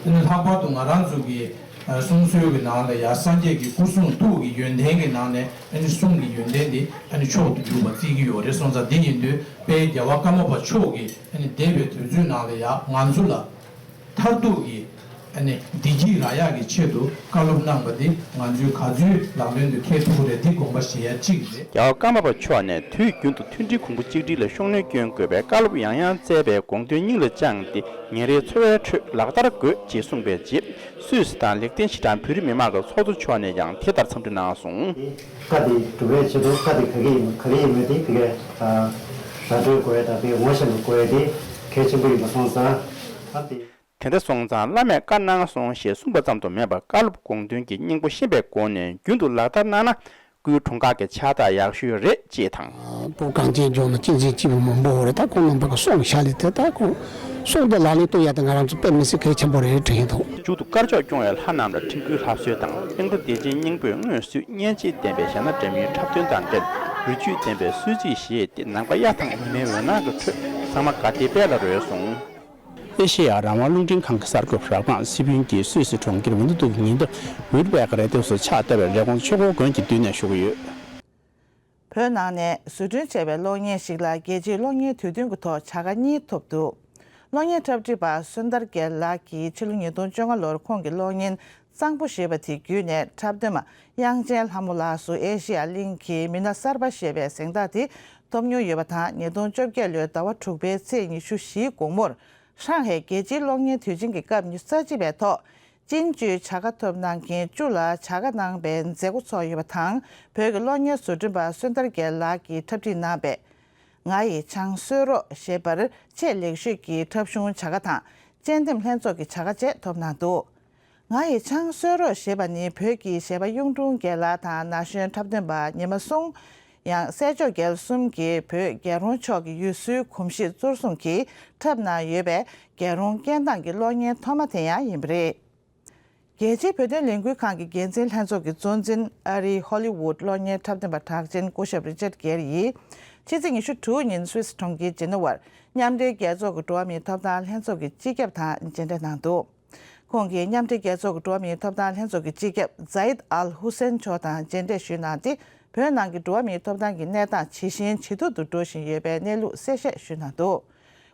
ནི་ལྷག་པར་དུ་ང་རང་ཚོ་གི་ཨ་གསུང་སྲོལ་གྱི་ནང་ལ་ཡ་སངས་རྒྱས་ཀྱི་སྐུ་གསུང་ཐུགས་ཀྱི་ཡོན་ཏན་གྱི་ནང་ནས་ཨ་ནི་གསུང་གི་ཡོན་ཏན་འདི་ཨ་ནི་མཆོག་ཏུ་གྱུར་པ་བརྩི་གི་ཡོད་རེད། སོང་ཙང་འདི་ཡིན་དུས་དཔལ་རྒྱལ་བ་ཀརྨ་པ་མཆོག་གིས་ཨ་ནི་འདས་པའི་དུས་ཚོད་ནང་ལ་ཡ་ང་ཚོ་ལ་མཐར་ཐུག་གི་ ཨ་ནི་བདེ་སྐྱིད་རག་ཡག་གི་ཆེད་དུ་བཀའ་སློབ་གནང་བ་འདི་ང་ཚོའི་ག་ཚོད་ལག་ལེན་དུ་འཁེལ་ཐུབ་ཀྱི་རེད། འདི་དགོངས་པ་བཞེས་ཡ་གཅིག་རེད། རྒྱལ་བ་ཀརྨ་པ་མཆོག་ནས་དུས་རྒྱུན་དུ་མཐུན་སྒྲིལ་གོང་བུ་གཅིག་སྒྲིལ་ལ་ཤུགས་སྣོན་སྐྱོན་དགོས་པའི་བཀའ་སློབ་ཡང་ཡང་བསྩལ་བའི་དགོངས་དོན་སྙིང་ལ་བཅངས་ཏེ། ཉིན་རེའི་འཚོ་བའི་ཁྲོད་ལག་བསྟར་དགོས་ཅེས་གསུངས་པའི་རྗེས། སུད་སི་དང་ལིག་ཏེན་ཤི་ཏན་བོད་རིགས་མི་མང་གི་ཚོགས་གཙོ་མཆོག་ནས་ཀྱང་དེ་ལྟར་འཚམས་འདྲི་གནང་སོང་། བཀའ་དེ་སྒྲུབ་པའི་ཆེད་དུ་བཀའ་དེ་ག་གེ་ཡིན་ག་གེ་ཡིན་མིན་དེ་དེ་གའི་ར་སྤྲོད་དགོས་ཡ་དང་དེ་ངོ་ཤེས་པ་དགོས་ཡ་དེ་གལ་ཆེན་པོ་ཡིན་པ་སོང་ཙང་། ཨ་དེ། དེ་འདྲ་སོང་ཙང་བླ་མས་བཀའ་གནང་སོང་ཞེས་གསུངས་པ་ཙམ་དུ་མིན་པར། བཀའ་སློབ་དགོངས་དོན་གྱི་སྙིང་པོ་ཤེས་པའི་སྒོ་ནས་རྒྱུན་དུ་ལག་བསྟར་གནང་ན། སྐུའི་འཁྲུངས་སྐར་གྱི་ཕྱག་རྟགས་ཡག་ཤོས་རེད་ཅེས་དང་། བོད་གངས་ཅན་ལྗོངས་ན་གཅེས་འཛིན་སྐྱིད་པོ་མང་པོ་ཡོད་རེད། ད་ཁོང་རྣམ་པ་གི་གསུང་བཞག་ལས་དེ་ད་ཁོང་གསུང་དེ་ལག་ལེན་བསྟར་ཡ་དེ་ང་རང་ཚོ་དཔེ་མི་སྲིད་གལ་ཆེན་པོ་རེད་དྲན་གྱི་འདུག། མཇུག་ཏུ་དཀར་ཕྱོགས་སྐྱོང་བའི་ལྷ་རྣམས་ལ་ཁྲིམས་སྐུལ་ལྷ་གསོལ་དང་། སྐྱབས་མགོན་བདེ་ཆེན་སྙིང་པོས་སྔོན་བསུས། སྙན་འཇེབས་ལྡན་པའི་ཞྭ་སྣ་འདྲ་མིན་འཁྲབ་སྟོན་དང་འབྲེལ། རུས་རྒྱུད་ལྡན་པའི་གསོལ་ཚིགས་བཞེས་ཏེ། ནམ་མཁའ་གཡའ་ཐང་ཉི་མའི་འོད་སྣང་གི་ཁྲོད་ཚང་མ་དགའ་བདེའི་དཔལ་ལ་རོལ་སོང་། ཨེ་ཤེ་ཡ་རང་དབང་རླུང་འཕྲིན་ཁང་གི་གསར་འགོད་པ་རབ་སྒང་སི་ཕིན་གྱིས་སུད་སི་གྲོང་ཁྱེར་ཝིན་ཏུ་ཀི་ཉེ་འདབས་ཝིར་བྷེ་ཀི་རི་རྡེབ་སུ་ཕྱག་བཏབ་པའི་ལས་ཁུངས་ཆོས་འཁོར་དགོན་གྱི་མདུན་ནས་ཞུ་གི་ཡོད། བོད་ནང་ནས་བཟོ་སྐྲུན་བྱས་པའི་གློག་བརྙན་ཞིག་ལ་རྒྱལ་སྤྱིའི་གློག་བརྙན་དུས་སྟོན་གྱི་ཐོག་བྱ་དགའ་གཉིས་ཐོབ་འདུག། གློག་བརྙན་འཁྲབ་ཁྲིད་པ་སོན་དར་རྒྱལ་ལགས་ཀྱིས་ཕྱི་ལོ་ཉིས་སྟོང་བཅོ་ལྔ་ལོར་ཁོང་གི་གློག་བརྙན་གཙང་པོ་ཞེས་པ་དེ་བརྒྱུད་ནས་འཁྲབ་སྟོན་པ་དབྱངས་ཅན་ལྷ་མོ་ལགས་སུ་ཨེ་ཤེ་ཡ་གླིང་གི་མི་སྣ་གསར་པ་ཞེས་པའི་གཟེངས་རྟགས་དེ་ཐོབ་མྱོང་ཡོད་པ་དང་། ཉིས་སྟོང་བཅོ་བརྒྱད་ལོའི་ཟླ་བ་དྲུག་པའི་ཚེས་ཉི་ཤུ་བཞིའི་དགོང་མོར། ཧྲང་ཧའེ་རྒྱལ་སྤྱིའི་གློག་བརྙན་དུས་ཆེན་གྱི་སྐབས་ཉི་ཤུ་རྩ་གཅིག་པའི་ཐོག་ཅིན་ཅུའི་བྱ་དགའ་ཐོབ་གནང་མཁན་བཅུ་ལ་བྱ་དགའ་གནང་པའི་མཛད་སྒོ་ཚོགས་ཡོད་པ་དང་། བོད་ཀྱི་གློག་བརྙན་བཟོ་སྐྲུན་པ་སོན་དར་རྒྱལ་ལགས་ཀྱིས་འཁྲབ་ཁྲིད་གནང་པའི། ང་ཡི་ཆང་གསོལ་རོགས་ཞེས་པར་ཆེས་ལེགས་ཤོས་ཀྱི་འཁྲབ་གཞུང་བྱ་དགའ་དང་། དཔྱད་འདེམས་ལྷན་ཚོགས་ཀྱི་བྱ་དགའ་བཅས་ཐོབ་གནང་འདུག། ང་ཡི་ཆང་གསོལ་རོགས་ཞེས་པ་ནི་བོད་ཀྱི་གཞས་པ་གཡུང་དྲུང་རྒྱལ་ལགས་དང་ན་གཞོན་འཁྲབ་སྟོན་པ་ཉི་མ་ཟུང་། ཡང་སྲས་མཆོག་རྒྱལ་གསུམ་གྱིས་བོད་རྒྱལ་རོང་ཕྱོགས་ཀྱི་ཡུལ་སྲོལ་གོམས་གཤིས་གཙོར་བཟུང་གིས་འཁྲབ་གནང་ཡོད་པའི་རྒྱལ་རོང་སྐད་གདངས་ཀྱི་གློག་བརྙན་ཐོག་མ་དེ་ཡང་ཡིན་པ་རེད། རྒྱལ་སྤྱིའི་བོད་དོན་ལས་འགུལ་ཁང་གི་འགན་འཛིན་ལྷན་ཚོགས་ཀྱི་གཙོ་འཛིན། ཨ་རིའི་ཧོ་ལི་ཝུད་གློག་བརྙན་འཁྲབ་སྟོན་པ་གྲགས་ཅན་སྐུ་ཞབས་རི་ཅར་གེར་ཡིས་ཕྱི་ཚེས་ཉི་ཤུ་དྲུག་ཉིན་སུད་སི་གྲོང་ཁྱེར་ཇི་ནི་ཝར་མཉམ་འབྲེལ་རྒྱལ་ཚོགས་ཀྱི་འགྲོ་བ་མིའི་ཐོབ་ཐང་ལྷན་ཚོགས་ཀྱི་སྤྱི་ཁྱབ་དང་མཇལ་འཕྲད་གནང་འདུག། ཁོང་གིས་མཉམ་འབྲེལ་རྒྱལ་ཚོགས་ཀྱི་འགྲོ་བ་མིའི་ཐོབ་ཐང་ལྷན་ཚོགས་ཀྱི་སྤྱི་ཁྱབ་ཛའིད་ཨལ་ཧུ་སེན་མཆོག་དང་མཇལ་འཕྲད་ཞུས་གནང་སྟེ། བོད་ནང་གི་འགྲོ་བ་མིའི་ཐོབ་ཐང་གི་གནས་སྟངས་ཇེ་ཞན་ཇེ་སྡུག་ཏུ་འགྲོ་བཞིན་ཡོད་པའི་གནས་ལུགས་གསལ་བཤད་ཞུས་གནང་འདུག།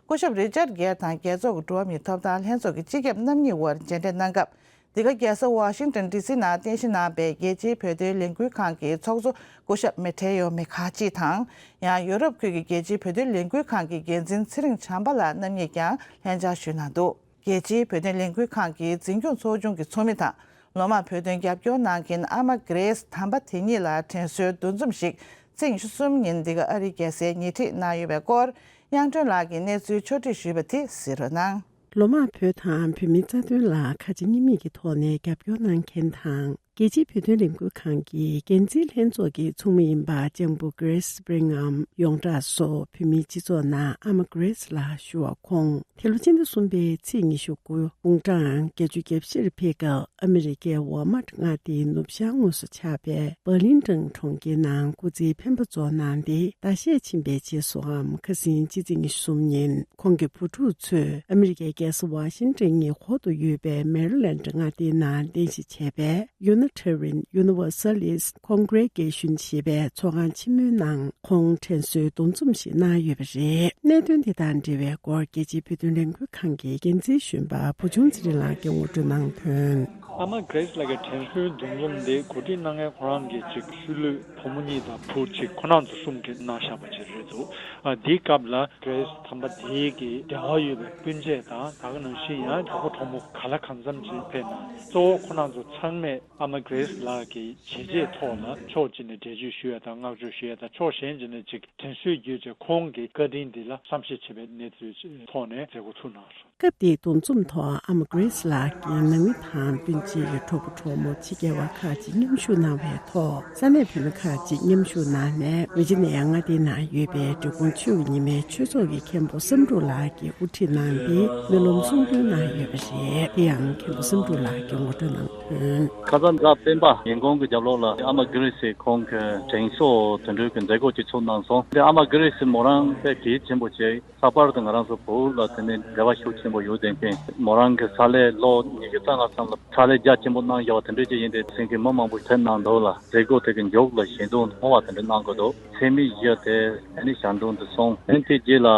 སྐུ་ཞབས་རི་ཅར་གེར་དང་རྒྱལ་ཚོགས་ཀྱི་འགྲོ་བ་མིའི་ཐོབ་ཐང་ལྷན་ཚོགས་ཀྱི་སྤྱི་ཁྱབ་རྣམ་གཉིས་དབར་མཇལ་འཕྲད་གནང་སྐབས། འདི་ག་རྒྱལ་ས་ཝ་ཤིང་ཏོན་ཌི་སི་ནང་རྟེན་གཞི་གནང་པའི་རྒྱལ་སྤྱིའི་བོད་དོན་ལས་འགུལ་ཁང་གི་ཚོགས་གཙོ་སྐུ་ཞབས་མེ་ཐེ་ཡོ་མེ་ཁ་ཅི་དང་། ཡང་ཡོ་རོབ་ཁུལ་གྱི་རྒྱལ་སྤྱིའི་བོད་དོན་ལས་འགུལ་ཁང་གི་འགན་འཛིན་ཚེ་རིང་བྱམས་པ་ལགས་རྣམ་གཉིས་ཀྱང་ལྷན་བཅར་ཞུས་གནང་འདུག། རྒྱལ་སྤྱིའི་བོད་དོན་ལས་འགུལ་ཁང་གི་འཛིན་སྐྱོང་ཚོགས་ཆུང་གི་ཚོགས་མི་དང་། ལོ་མང་བོད་དོན་རྒྱབ་སྐྱོར་གནང་མཁན་ཨ་མ་གྷི་རེ་སི་དམ་པ་དེ་ཉིད་ལ་དྲན་གསོའི་འདུ་འཛོམས་ཤིག་ཚེས་ཉི་ཤུ་གསུམ་ཉིན་འདི་ག་ཨ་རིའི་རྒྱལ་སའི་ཉེ་འཁྲིས་གནང་ཡོད་པའི་སྐོར། དབྱངས་སྒྲོན་ལགས་ཀྱིས་གནས་ཚུལ་ཕྱོགས་སྒྲིག་ཞུས་པ་དེ་གཟིགས་རོགས་གནང་། ལོ་མང་བོད་དང་བོད་མིའི་རྩ་དོན་ལ་ཁ་ཆེ་མཉམ་མེད་ཀྱི་ཐོག་ནས་རྒྱབ་སྐྱོར་གནང་མཁན་དང་། རྒྱལ་སྤྱིའི་བོད་དོན་ལས་འགུལ་ཁང་གི་འགན་འཛིན་ལྷན་ཚོགས་ཀྱི་ཚོགས་མི་ཡིན་པ་ལྕམ་བུ་Grace Bingham ཡོངས་གྲགས་སུ་བོད་མིའི་སྤྱི་ཚོགས་ནང་ཨ་མ་Grace ལགས་ཞུ་བ་ཁོང་། འདི་ལོ་སྤྱི་ཟླ་གསུམ་པའི་ཚེས་ཉི་ཤུ་དགུ་དགུང་གྲངས་བརྒྱད་ཅུ་གྱ་བཞིར་ཕེབས་སྐབས། ཨ་མི་རི་ཀའི་ཝོལ་མར་མངའ་སྡེའི་ནུབ་བྱང་ངོས་སུ་ཆགས་པའི་བར་ལིན་ཏོན་གྲོང་ཁྱེར་ནང་སྐུ་ཚེའི་འཕེན་པ་རྫོགས་གནང་སྟེ། ཟླ་ཤས་ཕྱིན་པའི་རྗེས་སུའམ་ཁ་སང་སྤྱི་ཚེས་ཉི་ཤུ་གསུམ་ཉིན། ཁོང་གི་བུ་ཕྲུག་ཚོས་ཨ་མི་རི་ཀའི་རྒྱལ་ས་ཝ་ཤིང་ཏོན་ཉེ་འཁོར་དུ་ཡོད་པའི་མེ་རི་ལན་མངའ་སྡེའི་ནང་རྟེན་གཞི་བྱས་པའི་Unitarian Universalist Congress རྒན་གཞོན་ཞེས་པའི་ཚོགས་ཁང་ཆེན་མོའི་ནང་ཁོང་དྲན་གསོའི་འདུ་འཛོམས་ཤིག་གནང་ཡོད་པ་རེད། གནད་དོན་དེ་དང་འབྲེལ་བའི་སྐོར་རྒྱལ་སྤྱིའི་བོད་དོན་ལས་འགུལ་ཁང་གི་འགན་འཛིན་གཞོན་པ་བུ་ཆུང་ཚེ་རིང་ལགས་ཀྱིས་ངོ་སྤྲོད་གནང་དོན། ཨ་མ་Grace ལགས་ཀྱི་དྲན་གསོའི་འདུ་འཛོམས་འདི་གོ་སྒྲིག་གནང་མཁན་ཁོ་རང་གི་ཅིག་ཤུལ་ལུས་བུ་མོ་གཉིས་དང་བུ་གཅིག་ཁོ་རང་ཚོ་གསུམ་གྱིས་གནང་བཞག་པ་ཅིག་རེད་འདུག། ཨ་འདིའི་སྐབས་ལ་Grace དམ་པ་དེའི་གི་འབྲེལ་བ་ཡོད་པའི་སྤུན་མཆེད་དང་། ད་ག་ནང་བཞིན་ཡང་གྲོགས་པོ་གྲོགས་མོ་ག་ལ་གང་འཚམ་ཅིག་ཕེབས་གནང་། གཙོ་བོ་ཁོ་རང་ཚོ་ཚང་མས་ཨ་མ་Grace ལགས་ཀྱི་བྱས་རྗེས་ཐོག་ལ་ཕྱོགས་གཅིག་ནས་འགྲེལ་བརྗོད་ཞུ་ཡ་དང་བསྔགས་བརྗོད་ཞུ་ཡ་དང་། ཕྱོགས་གཞན་གཅིག་ནས་ཅིག་དྲན་གསོའི་བརྒྱུད་བྱས་ཁོང་གི་བཀའ་དྲིན་འདི་ལ་བསམ་ཤེས་བྱེད་པའི་གནས་ཚུལ་ཐོག་ནས་མཛད་སྒོ་ཚུགས་གནང་སོང་། སྐབས་དེའི་འདུ་འཛོམས་ཐོག་ཨ་མ་Grace ལགས་ཀྱི་ནང་མི་དང་སྤུན་མཆེད་ཀྱི་གྲོགས་པོ་གྲོགས་མོ་ཕྱི་རྒྱལ་བ་ཁག་ཅིག་མཉམ་ཞུགས་གནང་བའི་ཐོག་ས་གནས་བོད་མི་ཁག་ཅིག་མཉམ་ཞུགས་གནང་ནས། ཝི་ཇི་ནི་ཡ་མངའ་སྡེའི་ནང་ཡོད་པའི་འབྲི་གུང་ཆོས་ཀྱི་ཉི་མའི་ཆོས་ཚོགས་ཀྱི་མཁན་པོ་བསམ་གྲུབ་ལགས་ཀྱིས་དབུ་ཁྲིད་གནང་སྟེ་སྨོན་ལམ་གསུང་འདོན་གནང་ཡོད་པ་རེད། དེ་ཡང་མཁན་པོ་བསམ་གྲུབ་ལགས་ཀྱིས་ངོ་སྤྲོད་གནང་དོན། ཁ་སང་གཟའ་སྤེན་པ་ཉིན་གུང་གི་རྒྱབ་ལོགས་ལ་ཨ་མ་Grace སི་ཁོང་གི་དྲན་གསོ་དེ་འདྲའི་གི་མཛད་སྒོ་ཅིག་ཚུགས་གནང་སོང་། དེ་ཨ་མ་Grace སི་མོ་རང་དཔེ་གལ་ཆེན་པོ་བྱས། ལྷག་པར་དུ་ང་རང་ཚོ་བོད་ལ་དེ་ནས་འབྲེལ་བ་ཤུགས་ཆེན་པོ་ཡོད་བསྡད་མཁན། མོ་རང་གི་ཕྱག་ལས་ལོ་ཉི་ཤུ་རྩ་ལྔ་ཙམ་ལ་ཕྱག་ལས་རྒྱ་ཆེན་པོ་གནང་བཞག་པ་དེ་འདྲ་ཅིག་ཡིན་དུས། དེང་གི་མི་མང་པོ་ཕེབས་གནང་འདུག་ལ། མཛད་སྒོ་དེ་གི་མཇུག་ལ་ཞལ་འདོན་སྨོན་པ་དེ་འདྲ་གནང་དགོས་འདུག། མཚན་སྨད་བཞི་དེ་ཨ་ནི་ཞལ་འདོན་དུ་སོང་། ཨ་ནི་དེ་རྗེས་ལ་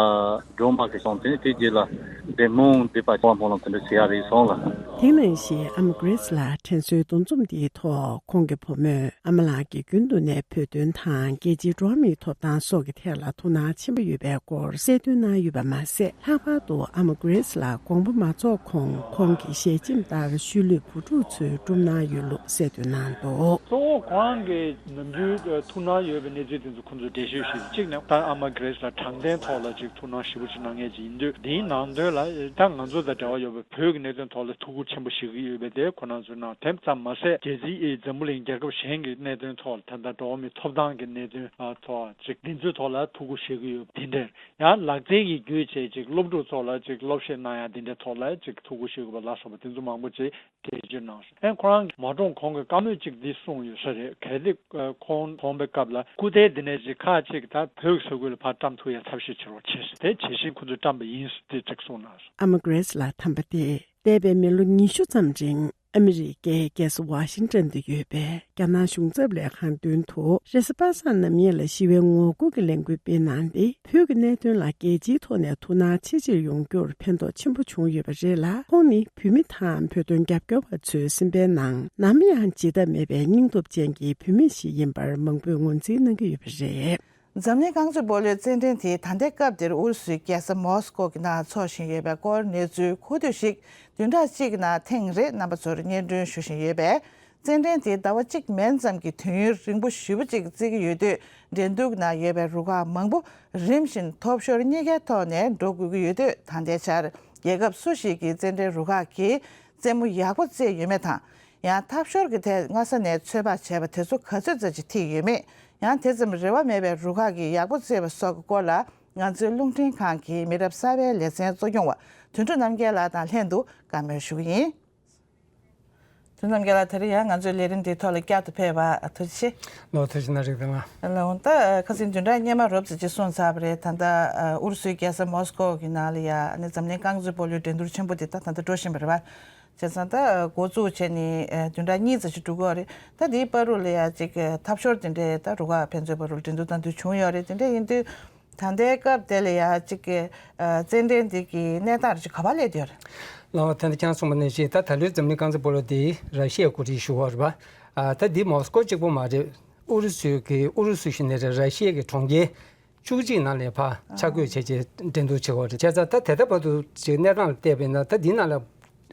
སྒྲོལ་མ་གི་སོང་། དེ་ནས་དེ་རྗེས་ལ་བདེ་སྨོན་འདེབས་པ་སྨོན་ལམ་དེ་འདྲ་ཟེར་ཡ་རེད་སོང་ལ། དེ་ནང་བཞིན་ཨ་མ་གྷི་རེས་ལགས་དྲན་གསོའི་འདུ་འཛོམས་འདིའི་ཐོག་ཁོང་གི་བུ་མོས་ཨ་མ་ལགས་ཀྱིས་རྒྱུན་དུ་ནས་བོད་དོན་དང་རྒྱལ་སྤྱིའི་འགྲོ་བ་མིའི་ཐོབ་ཐང་སོགས་ཀྱི་ཐད་ལ་ཐུགས་སྣང་ཆེན་པོ་ཡོད་པའི་སྐོར་གསལ་སྟོན་གནང་ཡོད་པ་མ་ཟད། ལྷག་པར་དུ་ཨ་མ་གྷི་རེས་ལགས་དགོངས་པ་མ་རྫོགས་གོང་ཁོང་གི་ཞལ་ཆེམས་ལྟར་ཤུལ་ལུས་བུ་ཕྲུག་ཚོའི་སྒྲུབ་གནང་ཡོད་ལུགས་གསལ་སྟོན་གནང་འདུག། གཙོ་བོ་ཁོ་རང་གི་ནམ་རྒྱུན་ཐུགས་སྣང་ཡོད་པའི་གནས་ཚུལ་དེ་ཚོ་ཁོང་ཚོས་འགྲེལ་བརྗོད་ཞུས། གཅིག་ནས་ད་ཨ་མ་གྷི་རེས་ལགས་དྲང་བདེན་ཐོག་ལ་ཅིག་ཐུགས་སྣང་ཞེ་པོ་ཅིག་གནང་མཁན་ཅིག་ཡིན་དུས། དེའི་ནང་དོན་ལ་ད་ང་ཚོ་དང་འབྲེལ་བ་ཡོད་པའི་བོད་ཀྱི་གནད་དོན་ཐོག་ལ་ཐུགས་ཁུར་ཆེན་པོ་བཞེས་ཀྱི་ཡོད་པའི་དེ་ཁོ་རང་ཚོའི་ནང་དེ་ཙམ་མ་ཟད། རྒྱལ་སྤྱིའི་འཛམ་བུ་གླིང་རྒྱལ་ཁབ་གཞན་གྱི་གནད་དོན་ཐོག་ལ་ད་ལྟ་འགྲོ་བ་མིའི་ཐོབ་ཐང་གི་གནད་དོན་ཐོག་ཅིག་དེ་ཚོའི་ཐོག་ལ་ཐུགས་ཁུར་བཞེས་ཀྱི་ཡོད་པ་དེ་འདྲ། ཡང་ལག་རྩལ་གྱི་བརྒྱུད་བྱས་ཅིག་སློབ་ཕྲུག་ཚོ་ལ་ཅིག་སློབ་བཤད་གནང་ཡ་དེ་འདྲའི་ཐོག་ལ་ཅིག་ཐུགས་ཁུར་བཞེས་དགོས་པ་ལ་སོགས་པ་དེ་ཚོ་མང་པོ་ཅིག་འགྲེལ་བརྗོད་གནང་སོང་། ཨེ་ཁོ་རང་མ་གྲོངས་གོང་གི་བཀའ་མོལ་གཅིག་འདི་གསུངས་ཡོད་ས་རེད། གལ་ཏེ་ཁོང་གྲོངས་པའི་སྐབས་ལ་སྐུ་ཐལ་འདི་ནས་ཅིག་ཁག་ཅིག་ད་བོད་ཀྱི་ས་ཁུལ་ལ་ཕར་བཀྲམ་ཐུབ་ཡ་ཐབས་ཤེས་བྱེད་རོགས་བྱེད་ཟེར། དེ་ཇི་བཞིན་ཁོ་ཚོས་བཀྲམ་པ་ཡིན་ཟེར་དེ་ཅིག་གསུངས་གནང་སོང་། ཨ་མ་གྷི་རེས་ལགས་ཐམ་པ་དེ་འདས་པའི་མི་ལོ་ཉི་ཤུ་ཙམ་རིང་ཨ་མི་རི་ཀའི་རྒྱལ་ས་ཝ་ཤིང་ཏོན་དུ་ཡོད་པའི་རྒྱ་ནག་གཞུང་ཚབ་ལས་ཁང་མདུན་དུ་རེས་གཟའ་པ་སངས་ནམ་ཡིན་ལ་ཞི་བའི་ངོ་རྒོལ་གྱི་ལས་འགུལ་སྤེལ་གནང་སྟེ། བོད་ཀྱི་གནད་དོན་ལ་རྒྱལ་སྤྱིའི་ཐོག་ནས་ཐུགས་སྣང་ཆེ་ཆེར་ཡོང་རྒྱུར་ཕན་ཐོགས་ཆེན་པོ་བྱུང་ཡོད་པ་རེད་ལ། ཁོང་ནི་བོད་མི་དང་བོད་དོན་རྒྱབ་སྐྱོར་བ་ཚོའི་སེམས་པའི་ནང་ནམ་ཡང་བརྗེད་ཐབས་མེད་པའི་སྙིང་སྟོབས་ཅན་གྱི་བུད་མེད་ཞིག་ཡིན་པར་མང་པོས་ངོས་འཛིན་གནང་གི་ཡོད་པ་རེད། འཛམ་གླིང་རྐང་རྩེད་སྤོ་ལོའི་རྩེད་འགྲན་དེ་ད་ལྟའི་སྐབས་འདིར་ཨུ་རུ་སུའི་རྒྱལ་ས་མོ་སི་ཀོ་གི་ནང་འཚོགས་བཞིན་ཡོད་པའི་སྐོར་གནས་ཚུལ་གོ་ཐོས་ཤིག་བདུན་ཕྲག་གཅིག་གི་ནང་ཐེངས་རེ་རྣམ་པ་ཚོར་སྙན་སྒྲོན་ཞུ་བཞིན་ཡོད་པས། རྩེད་འགྲན་དེ་ཟླ་བ་གཅིག་མན་ཙམ་གྱི་དུས་ཡུན་རིང་པོ་ཞེ་པོ་ཅིག་བརྩི་གི་ཡོད་དུས། འགྲན་བསྡུར་ནང་ཡོད་པའི་རུ་ཁག་མང་པོ་རིམ་བཞིན་ཐོབ་ཤོར་གཉིས་ཀའི་ཐོག་ནས་འགྲོ་དགོས་ཀྱི་ཡོད་དུས། ད་ལྟའི་ཆར་རྒྱལ་ཁབ་སུ་ཞིག་གི་རྩེད་འགྲན་རུ་ཁག་གིས་རྩེད་མོ་ཡག་པོ་རྩེས་ཡོད་མེད་དང་། ཡང་ཐབས་ཤོར་གྱི་ཐད་སྔ་ས་ནས་ཚོད་དཔག་བྱས་པ་དེ་ཚོ་ག་ཚོད་ཙམ་ཅིག་ཐིག་ཡོད་མེད། ཡང་དེ་ཙམ་རེ་བ་མེད་པའི་རུ་ཁག་གིས་ཡག་པོ་རྩེས་པ་སོགས་ཀྱི་སྐོར་ལ། ང་ཚོའི་རླུང་འཕྲིན་ཁང་གི་མི་རབས་གསར་པའི་ལེ་ཚན་གཙོ་སྐྱོང་བ་དོན་གྲུབ་རྣམ་རྒྱལ་ལགས་དང་ལྷན་དུ་བཀའ་མོལ་ཞུ་གི་ཡིན། དོན་རྣམ་རྒྱལ་ལགས། དེ་རིང་ཡང་ང་ཚོའི་ལས་རིམ་འདིའི་ཐོག་ལ་བསྐྱར་དུ་ཕེབས་པ་ཐུགས་རྗེ་ཆེ། ལོ་ཐུགས་རྗེ་གནང་། རིག་ལྡན་ལགས། ལགས་འོང་། ད་ཁ་སང་བདུན་ཕྲག་སྔོན་མ་རོབ་ཙམ་ཅིག་གསུངས་ཚར་བ་རེད། ད་ལྟ་ཨུ་རུ་སུའི་རྒྱལ་ས་མོ་སི་ཀོ་གི་ནང་ལ་ཡ་ནི་འཛམ་གླིང་རྐང་རྩེད་སྤོ་ལོའི་འགྲན་བསྡུར་ཆེན་པོ་དེ་ད་ད་ལྟ་འགྲོ་བཞིན་པ་རེད་པ། བྱས་ཙང་ད་འགོ་བཙུགས་བྱས་ནས་བདུན་ཕྲག་གཉིས་ཙམ་ཅིག་འགྲོ་གི་ཡོད་རེད། ད་དེའི་བར་དུ་ལ་ཡ་ཅིག་ཐབས་ཤོར་དེ་འདྲའི་ད་རུ་ཁག་ཕན་ཚུན་བར་དུ་འགྲན་བསྡུར་གནང་དུས་བྱུང་ཡོད་རེད། དེ་འདྲ་ཡིན་དུས། ད་ལྟའི་སྐབས་དེ་ལ་ཡ་གཅིག་གི་ཨ་རྩེད་འགྲན་འདི་གི་གནས་སྟངས་རེ་ཅིག་ག་པར་སླེབས་ཡོད་རེད། ལགས་འོང་། ད་ལྟ་ཁྱེད་རང་གསུངས་པ་ནང་བཞིན། ད་ད་ལོའི་འཛམ་གླིང་རྐང་རྩེད་སྤོ་ལོ་འདི་ར་ཤི་ཡས་གོ་སྒྲིག་ཞུ་བ་རེད་པ། ཨ་ད་འདི་མོ་སི་ཀོ་གཅིག་པོ་མ་རེད། ཨུ་རུ་སུའི་གི་ཨུ་རུ་སུ་གཞུང་ནས་ར་ཤི་ཡའི་གི་གྲོང་ཁྱེར་བཅུ་གཅིག་ནང་ལ་ཕར་ཆ་བགོས་བྱས་བྱས་འགྲན་བསྡུར་བྱེད་ཀྱི་ཡོད་རེད། བྱས་ཙང་ད་དེ་ལྟ་བར་དུ་ཅིག་གནས་སྟངས་ལ་བལྟས་པས་ན། ད་འདི་ནང་ལ་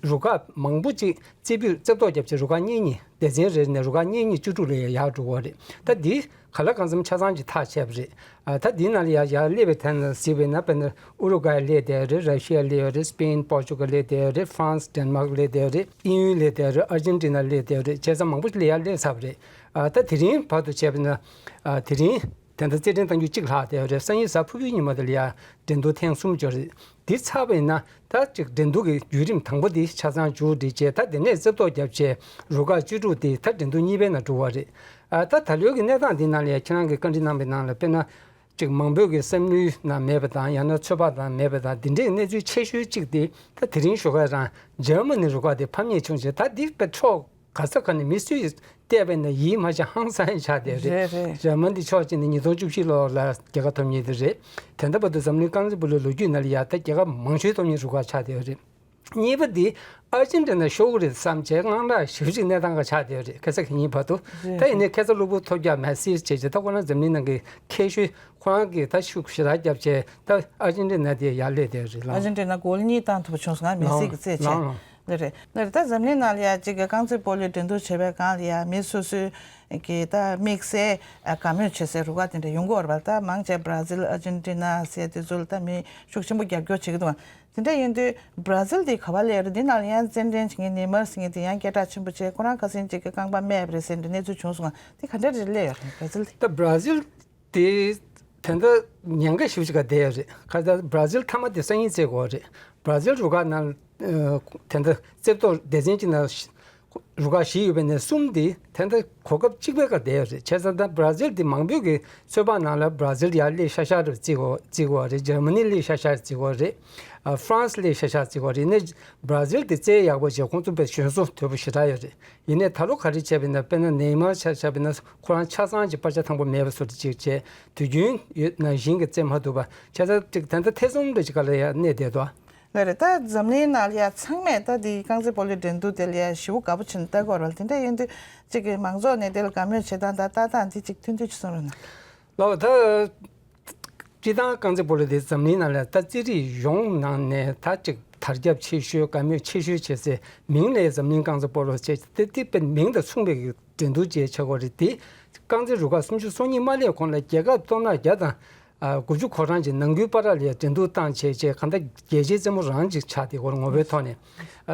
རུ་ཁག་མང་པོ་ཅིག་རྩེ་ཕུད་རྩེ་ཐོག་བརྒྱབ་བྱས་རུ་ཁག་གཉིས་གཉིས། སྡེ་ཚན་རེ་ནས་རུ་ཁག་གཉིས་གཉིས་བཅུ་དྲུག་ལ་ཡར་འགྲོ་གི་རེད། ད་འདི་ག་ལ་གང་འཚམ་ཆ་ཚང་ཅིག་ཐག་ཆད་པ་རེད། ཨ་ད་འདི་ནང་ལ་ཡར་ཡར་སླེབས་པའི་ཐད་ནས་གཟིགས་པས་ན། དཔེར་ན་ཨུ་རུ་ཀའི་སླེབས་བསྡད་ཡོད་རེད། ར་ཤི་ཡ་སླེབས་ཡོད་རེད། སི་པེན། པོར་ཅུ་གལ་སླེབས་བསྡད་ཡོད་རེད། ཧྥ་རན་སི། ཌེན་མཱག་སླེབས་བསྡད་ཡོད་རེད། དབྱིན་ཡུལ་སླེབས་བསྡད་ཡོད་རེད། ཨར་ཇེན་ཊི་ན་སླེབས་བསྡད་ཡོད་རེད། བྱས་ཙང་མང་པོ་ཞིག་ལ་ཡར་སླེབས་ཚར་བ་རེད། ཨ་ད་དེ་རིང་བར་དུ་བྱས་པས་ན། ཨ་དེ་རིང་དེ་འདྲ་རྩེད་འགྲན་གཏང་རྒྱུ་གཅིག་ལྷག་བསྡད་ཡོད་རེད། སང་ཉིན་གཟའ་ཕུར་བུའི་ཉི་མ་དེ་ལ་ཡར་འགྲན་བསྡུར་ཐེངས་གསུམ་ཅིག་ཡོད་རེད། འདི་ཚར་བ་ཡིན་ན་ད་ཅིག་འགྲན་བསྡུར་གྱི་བརྒྱུད་རིམ་དང་པོ་འདི་ཆ་ཚང་མཇུག་སྒྲིལ་བྱས། ད་དེ་ནས་རྩེ་ཐོག་བརྒྱབ་བྱས་རུ་ཁག་བཅུ་དྲུག་འདི་ད་འགྲན་བསྡུར་གཉིས་པའི་ནང་འགྲོ་བ་རེད། ཨ་ད་ད་ལོའི་གི་གནས་སྟངས་འདི་ནང་ལ་ཡ་ཁྱེད་རང་གིས་བཀའ་འདྲི་གནང་བའི་ནང་ལ། དཔེར་ན་ཅིག་མང་པོས་གི་བསམ་བློའི་ནང་མེད་པ་དང་། ཡང་ན་ཚོད་དཔག་ནང་མེད་པ་དང་། འདི་འདྲའི་གནས་ཚུལ་ཆེ་ཤོས་གཅིག་དེ་ད་དེ་རིང་ཞོགས་ཀས་རང་འཇར་མ་ནི་རུ་ཁག་དེ་ཕམ་ཉེས་བྱུང་བྱས། ད་འདི་དཔེ་ཕྱོགས་ག་ས་ག་ནས་མི་སུས་བལྟས་པས་ན་ཡིད་མ་ཆེས་ཧང་སང་ཆགས་བསྡད་རེད། རེད་རེད། འཇར་མ་ནི་ཕྱོགས་གཅིག་ནས་ཉིས་སྟོང་བཅུ་བཞི་ལོ་ལ་རྒྱལ་ཁ་ཐོབ་མཁན་དེ་རེད། དེ་འདྲ་བར་དུ་འཛམ་གླིང་རྐང་རྩེད་སྤོ་ལོའི་ལོ་རྒྱུས་ནང་ལ་ཡ་ད་རྒྱལ་ཁ་མང་ཤོས་ཐོབ་མཁན་རུ་ཁག་ཆགས་བསྡད་ཡོད་རེད། གཉིས་པ་འདི་ཨར་ཇེན་ཊི་ན་ཤོར་གི་རེད་བསམ་བྱས་དངངས་སྐྲག་ཞེ་པོ་ཅིག་གནས་སྟངས་ཁ་ཆགས་བསྡད་ཡོད་རེད། ཁ་སང་གི་ཉིན་བར་དུ། རེད། ད་ཡིན་ནའི་ཁ་སང་གློ་བུར་ཐོལ་རྒྱག་མེ་སི་བྱས་བྱས། ད་ཁོ་རང་འཛམ་གླིང་ནང་གི་མཁས་ཤོས་ཁོ་རང་གིས་ད་ཤུགས་ཞེ་དྲག་བརྒྱབ་བྱས། ད་ཨར་ཇེན་ཊི་ན་དེ་ཡར་སླེབས་བསྡད་ཡོད་རེད་ལགས། ཨར་ཇེན་ཊི་ན་གོལ་གཉིས་བཏང་ཐུབ་པ་བྱུང་སོང་ང་། མེ་སི་གིས་རྩེད་བྱས། ལགས་ལགས། ལགས་རེད། ལགས་རེད། ད་འཛམ་གླིང་ནང་ལ་ཡ་གཅིག་གི་རྐང་རྩེད་སྤོ་ལོའི་འགྲན་བསྡུར་བྱེད་པའི་སྒང་ལ་ཡ་མི་སོ་སོའི་གི་ད་དམིགས་བསལ་དགའ་མོས་བྱེད་སའི་རུ་ཁག་དེ་འདྲ་ཡོང་གི་ཡོད་རེད་པ། ད་མང་ཆེ་བྷ་ར་ཟིལ། ཨར་ཇེན་ཊི་ན་ཟེར་དེ་ཚོ་ལ་ད་མི་ཤུགས་ཆེན་པོ་རྒྱབ་སྐྱོར་བྱེད་ཀྱི་འདུག་ཨ། དེ་འདྲ་ཡིན་དུས་བྷ་ར་ཟིལ་དེ་ག་པར་སླེབས་ཡོད་རེད། འདི་ནང་ལ་ཡང་རྩེད་འགྲན་བྱེད་མཁན་ནེ་མར་ཟེར་མཁན་དེ་ཡང་སྐད་གྲགས་ཆེན་པོ་བྱས། ཁོ་རང་ཁ་སང་གཅིག་གི་རྐང་པ་རྨས་པ་རེད་ཟེར་འདྲ་གནས་ཚུལ་བྱུང་སོང་ང་། དེ་ག་འདྲ་རེད་སླེབས་ཡོད་རེད་བྷ་ར་ཟིལ་དེ། ད་བྷ་ར་ཟིལ་དེ་དེ་འདྲ་ཉེན་ཁ་ཞེ་པོ་ཅིག་ག་བསྡད་ཡོད་རེད། ཁ་སང་བྷ་ར་ཟིལ་མཐའ་མ་དེ་སང་ཉིན་རྩེད་དགོས་རེད། བྷ་ར་ཟིལ་རུ་ཁག་ནང་ཨ་དེ་འདྲ་རྩེ་ཐོག་སྡེ་ཚན་གཅིག་ནང་རུ་ཁག་བཞི་ཡོད་པའི་ནང་གསུམ་དེ་དེ་འདྲ་གོ་སྐབས་གཅིག་པའི་ཁར་བསྡད་ཡོད་རེད། བྱས་ཙང་ད་བྷ་ར་ཟིལ་དེ་མང་པོས་ཀྱི་ཚོད་དཔག་ནང་ལ་བྷ་ར་ཟིལ་ཡར་སླེབས་ཤག་ཤག་རེད་བརྩི་གི་ཡོད་རེད། འཇར་མ་ནི་སླེབས་ཤག་ཤག་རེད་བརྩི་གི་ཡོད་རེད། ཨ་ཧྥ་རན་སི་སླེབས་ཤག་ཤག་རེད་བརྩི་གི་ཡོད་རེད། ཡིན་ནའི་བྷ་ར་ཟིལ་དེ་རྩེད་ཡག་པོ་བྱས། ཁོང་ཚོ་དཔེ་གཞོན་བཟོ་དོད་པོ་ཞེ་དྲག་ཡོད་རེད། ཡིན་ནའི་ད་ལོ་ག་རེ་བྱས་པ་ཡིན་ན། དཔེར་ན་ནེ་མར་ཆ་བཞག་པ་ཡིན་ན་ཁོ་རང་ཆ་ཚང་གི་སྤར་ཆ་ཐང་པོ་མེད་པ་བཟོ་འདྲ་ཅིག་བྱས། དུས་རྒྱུན་ཡོད་ནང་བཞིན་གྱི་རྩེད་མ་ཐུབ་པ། བྱས་ཙང་ཅིག་ད་ལྟ་ཐེ་ཚོམ་འདྲ་ཅིག་སྒང་ལ་ཡར་གནས་བསྡད་འདུག། ལགས་རེད། ད་འཛམ་གླིང་ནང་ལ་ཡ་ཚང་མས་ད་འདི་རྐང་རྩེད་སྤོ་ལོའི་འགྲན་བསྡུར་དེ་ལ་ཡ་ཞེ་པོ་དགའ་པོ་བྱས་ནས་ལྟ་གི་ཡོད་རེད་བ། དེ་འདྲ་ཡིན་དུས་གཅིག་གི་མང་ཚོགས་ནས་དེ་ལ་དགའ་མོས་བྱེད་སྟངས་དང་ལྟ་སྟངས་འདི་གཅིག་ཐུང་ཐུང་ཅིག་གསུང་རོགས་གནང་། ལགས། ད་སྤྱིར་བཏང་རྐང་རྩེད་སྤོ་ལོ་དེ་འཛམ་གླིང་ནང་ལ་ད་རྩེད་རིགས་ཡོངས་ནང་ནས་ད་གཅིག་དར་ཁྱབ་ཆེ་ཤོས་དགའ་མོས་ཆེ་ཤོས་བྱེད་སའི་མིང་ལ་འཛམ་གླིང་རྐང་རྩེད་སྤོ་ལོ་ཅེས་དེ་དེ་དཔེ་མིང་དང་མཚུངས་པའི་འགྲན་བསྡུར་ཅེས་བྱ་དགོས་རེད། དེ་རྐང་རྩེད་རུ་ཁག་སུམ་ཅུ་སོ་གཉིས་མ་སླེབས་གོང་ལ་རྒྱལ་ཁབ་སྟོང་ཕྲག་བརྒྱ་དང་དགུ་བཅུ་གོ་གྲངས་ཀྱི་ནང་ཁུལ་བར་ལ་འགྲན་བསྡུར་བཏང་བྱས་བྱས་གང་ལྟར་རྒྱལ་སྤྱིའི་རྩེད་མོ་རང་ཅིག་ཆགས་བསྡད་ཡོད་རེད་ངོ་བོའི་ཐོག་ནས།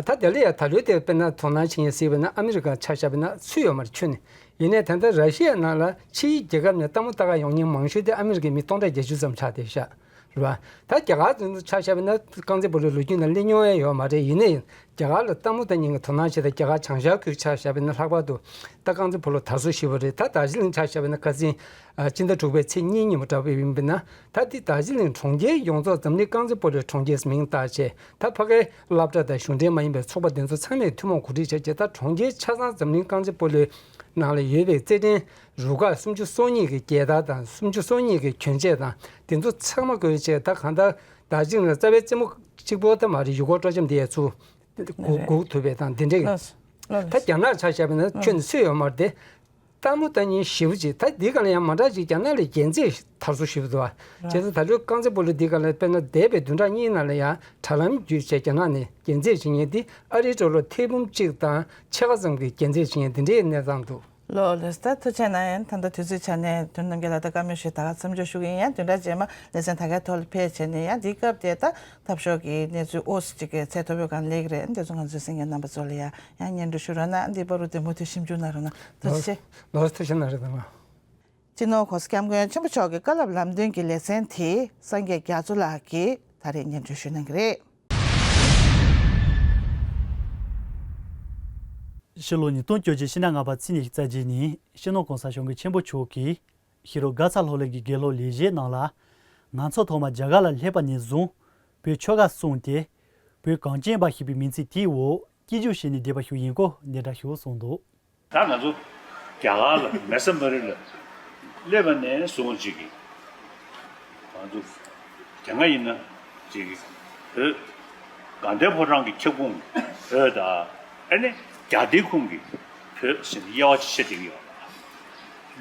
ད་དེ་ལ་ཡང་ད་ལོའི་དེ་དཔེར་ན་དོ་སྣང་བྱེད་མཁན་ཟེར་བ་ན་ཨ་མི་རི་ཀ་ཆ་བཞག་པ་ན་སུ་ཡོད་མ་རེད་ཁྱོན་ནས། ཡིན་ནའི་ད་ལྟ་ར་ཤི་ཡའི་ནང་ལ་ཕྱིའི་རྒྱལ་ཁབ་ནས་ལྟད་མོ་ལྟ་ག་ཡོང་མཁན་མང་ཤོས་དེ་ཨ་མི་རི་ཀའི་མི་སྟོང་ཕྲག་བརྒྱད་ཅུ་ཙམ་ཆགས་བསྡད་ཤག་རེད་བ། ད་རྒྱ་གར་དེ་ཚོ་ཆ་བཞག་པ་ན་རྐང་རྩེད་སྤོ་ལོའི་ལོ་རྒྱུས་ནང་སླེབས་མྱོང་ཡ་ཡོད་མ་རེད། ཡིན་ནའི་རྒྱ་གར་ལ་ལྟད་མོ་ལྟ་མཁན་གྱི་དོ་སྣང་བྱེད་དང་རྒྱ་གར་བྱང་ཤར་ཁུལ་ཆ་བཞག་པ་ན་ལྷག་པར་དུ་ད་རྐང་རྩེད་སྤོ་ལོ་དར་སོ་ཞེ་པོ་རེད། ད་རྡོ་རྗེ་གླིང་ཆ་བཞག་པ་ན་ཁ་སང་སྤྱི་ཟླ་དྲུག་པའི་ཚེས་གཉིས་ཉིན་མོ་འདྲ་པོ་ཡིན་པ་ན་ད་འདི་རྡོ་རྗེ་གླིང་གྲོང་ཁྱེར་ཡོངས་རྫོགས་འཛམ་གླིང་རྐང་རྩེད་སྤོ་ལོའི་གྲོང་ཁྱེར་མིང་བཏགས་བྱས། ད་ཕ་གིའི་སློབ་གྲྭ་དང་གཞུང་འབྲེལ་མ་ཡིན་པའི་ཚོགས་པ་དེ་ཚོ་ཚང་མས་ཐུན་མོང་གོ་སྒྲིག་བྱས་རྗེས་ད་གྲོང་ཁྱེར་ཆ་ཚང་འཛམ་གླིང་རྐང་རྩེད་སྤོ་ལོའི་ནང་ལ་ཡོད་པའི་རྩེད་འགྲན་རུ་ཁག་སུམ་ཅུ་སོ་གཉིས་ཀྱི་རྒྱལ་དར་དང་སུམ་ཅུ་སོ་གཉིས་ཀྱི་གྱོན་ཆས་དང་དེ་ཚོ་ཚང་མ་བཀོལ་བྱས། ད་གང་ལྟར་རྡོ་རྗེ་གླིང་ལ་རྩ་བའི་རྩེད་མོ་གཅིག་པོ་ད་མ་རེད། ཡུལ་སྐོར་སྤྲོ་འཆམ་དེ་ཡ་ཚུར་སྒུག་སྒུག་ཐུབ་པའི་དང་དེ་འདྲའི། ལགས་སོ། ལགས་ད་རྒྱ་ནག་ཆ་བཞག་པ་ན་ཁྱོན་ནས་སུ་ཡོད་མ་རེད་དེ། ལྟད་མོ་ལྟ་མཁན་ཞེ་པོ་ཅིག་ད་འདི་ག་ལ་ཡང་མ་འདྲ་ཅིག་རྒྱ་ནག་ལ་རྒྱན་རྩེད་དར་སོ་ཞེ་པོ་འདུག་བ། བྱས་ཙང་ད་ལོའི་རྐང་རྩེད་སྤོ་ལོ་འདི་ག་ལ་དཔེར་ན་འདས་པའི་བདུན་ཕྲག་གཉིས་ནང་ལ་ཡང་དྲ་ལམ་བརྒྱུད་བྱས་རྒྱ་ནག་ནས་རྒྱན་རྩེད་བྱེད་མཁན་འདི་ཨ་རིའི་འགྲོ་ལོ་ཐེར་འབུམ་གཅིག་དང་ཕྱེད་ཀ་ཙམ་གྱི་རྒྱན་རྩེད་བྱེད་མཁན་འདི་འདྲའི་གནས་སྟངས་འདུག་ལགས་ལགས། ད་ཐུགས་རྗེ་གནང་། ཡང་ད་ལྟ་དུས་ཚོད་ཆ་ནས་དོན་རྣམ་རྒྱལ་ལགས་ད་བཀའ་མོལ་ཞུས་ད་ག་མཚམས་འཇོག་ཞུ་གི་ཡིན། ཡང་བདུན་ཕྲག་རྗེས་མ་ལེ་ཚན་ད་གའི་ཐོག་ལ་ཕེབས་བྱས་ནས་ཡང་འདིའི་སྐབས་དེ་ད་འཐབ་ཕྱོགས་ཀྱི་གནས་ཚུལ་ཨོ་སི་ཅིག་གི་ཚད་མཐོ་པོའི་སྒང་སླེབས་ཀྱི་རེད། འདི་ཚོ་ང་ཚོའི་གསན་མཁན་རྣམ་པ་ཚོ་ལ་ཡང་ཡང་སྙན་སྒྲོན་ཞུ་རོགས་གནང་། འདི་བར་དུ་དེ་མུ་མཐུད་ཞིབ་འཇུག་གནང་རོགས་གནང་། ཐུགས་རྗེ་ཆེ། ལགས་སོ། ཐུགས་རྗེ་གནང་རེད་ད་ང་། སྤྱི་ནོར་༸གོང་ས་༸སྐྱབས་མགོན་ཆེན་པོ་མཆོག་གི་བཀའ་སློབ་ལམ་སྟོན་གྱི་ལེ་ཚན་དེ་སངས་རྒྱས་རྒྱ་མཚོ་ལགས་ཀྱིས་ད་རེས་སྙན་སྒྲོན་ཞུ་གནང་གི་རེད། ཕྱི་ལོ་ཉིས་སྟོང་བཅོ་བརྒྱད་ཕྱི་ཟླ་ལྔ་པ་ཚེས་ཉི་ཤུ་རྩ་གཅིག་ཉིན་སྤྱི་ནོར་༸གོང་ས་༸སྐྱབས་མགོན་ཆེན་པོ་མཆོག་གིས་ཤེས་རབ་དགའ་ཚལ་ལྷོ་ལས་ཀྱི་དགེ་སློབ་ལས་བྱེད་རྣམས་ལ་ང་ཚོ་ཐོག་མར་རྒྱ་གར་ལ་སླེབས་པ་ནས་བཟུང་བོད་ཆོལ་ཁ་གསུམ་སྟེ་བོད་གངས་ཅན་པ་ཞེས་པའི་མིང་ཚིག་དེའི་འོག་སྐྱིད་སྡུག་བཤད་ནས་བསྡད་པ་ཞིག་ཡིན་སྐོར་འདི་འདྲ་ཞིག་གསུངས་འདུག་ད་ང་ཚོ་རྒྱ་གར་ལ་མེ་ས་མ་རི་ལ་སླེབས་པ་ནས་བཟུང་ཅིག་གི་ང་ཚོ་དེ་སྔ་ཡིན་ན་ཅིག་གི་བོད་དགའ་ལྡན་ཕོ་བྲང་གི་ཁྱབ་ཁོངས་བོད་དང་ཨ་ནི་རྒྱ་ལྡན་ཁོངས་ཀྱི་བོད་ཟེར་ནས་དབྱེ་བ་ཕྱེ་བསྡད་ཀྱི་ཡོད་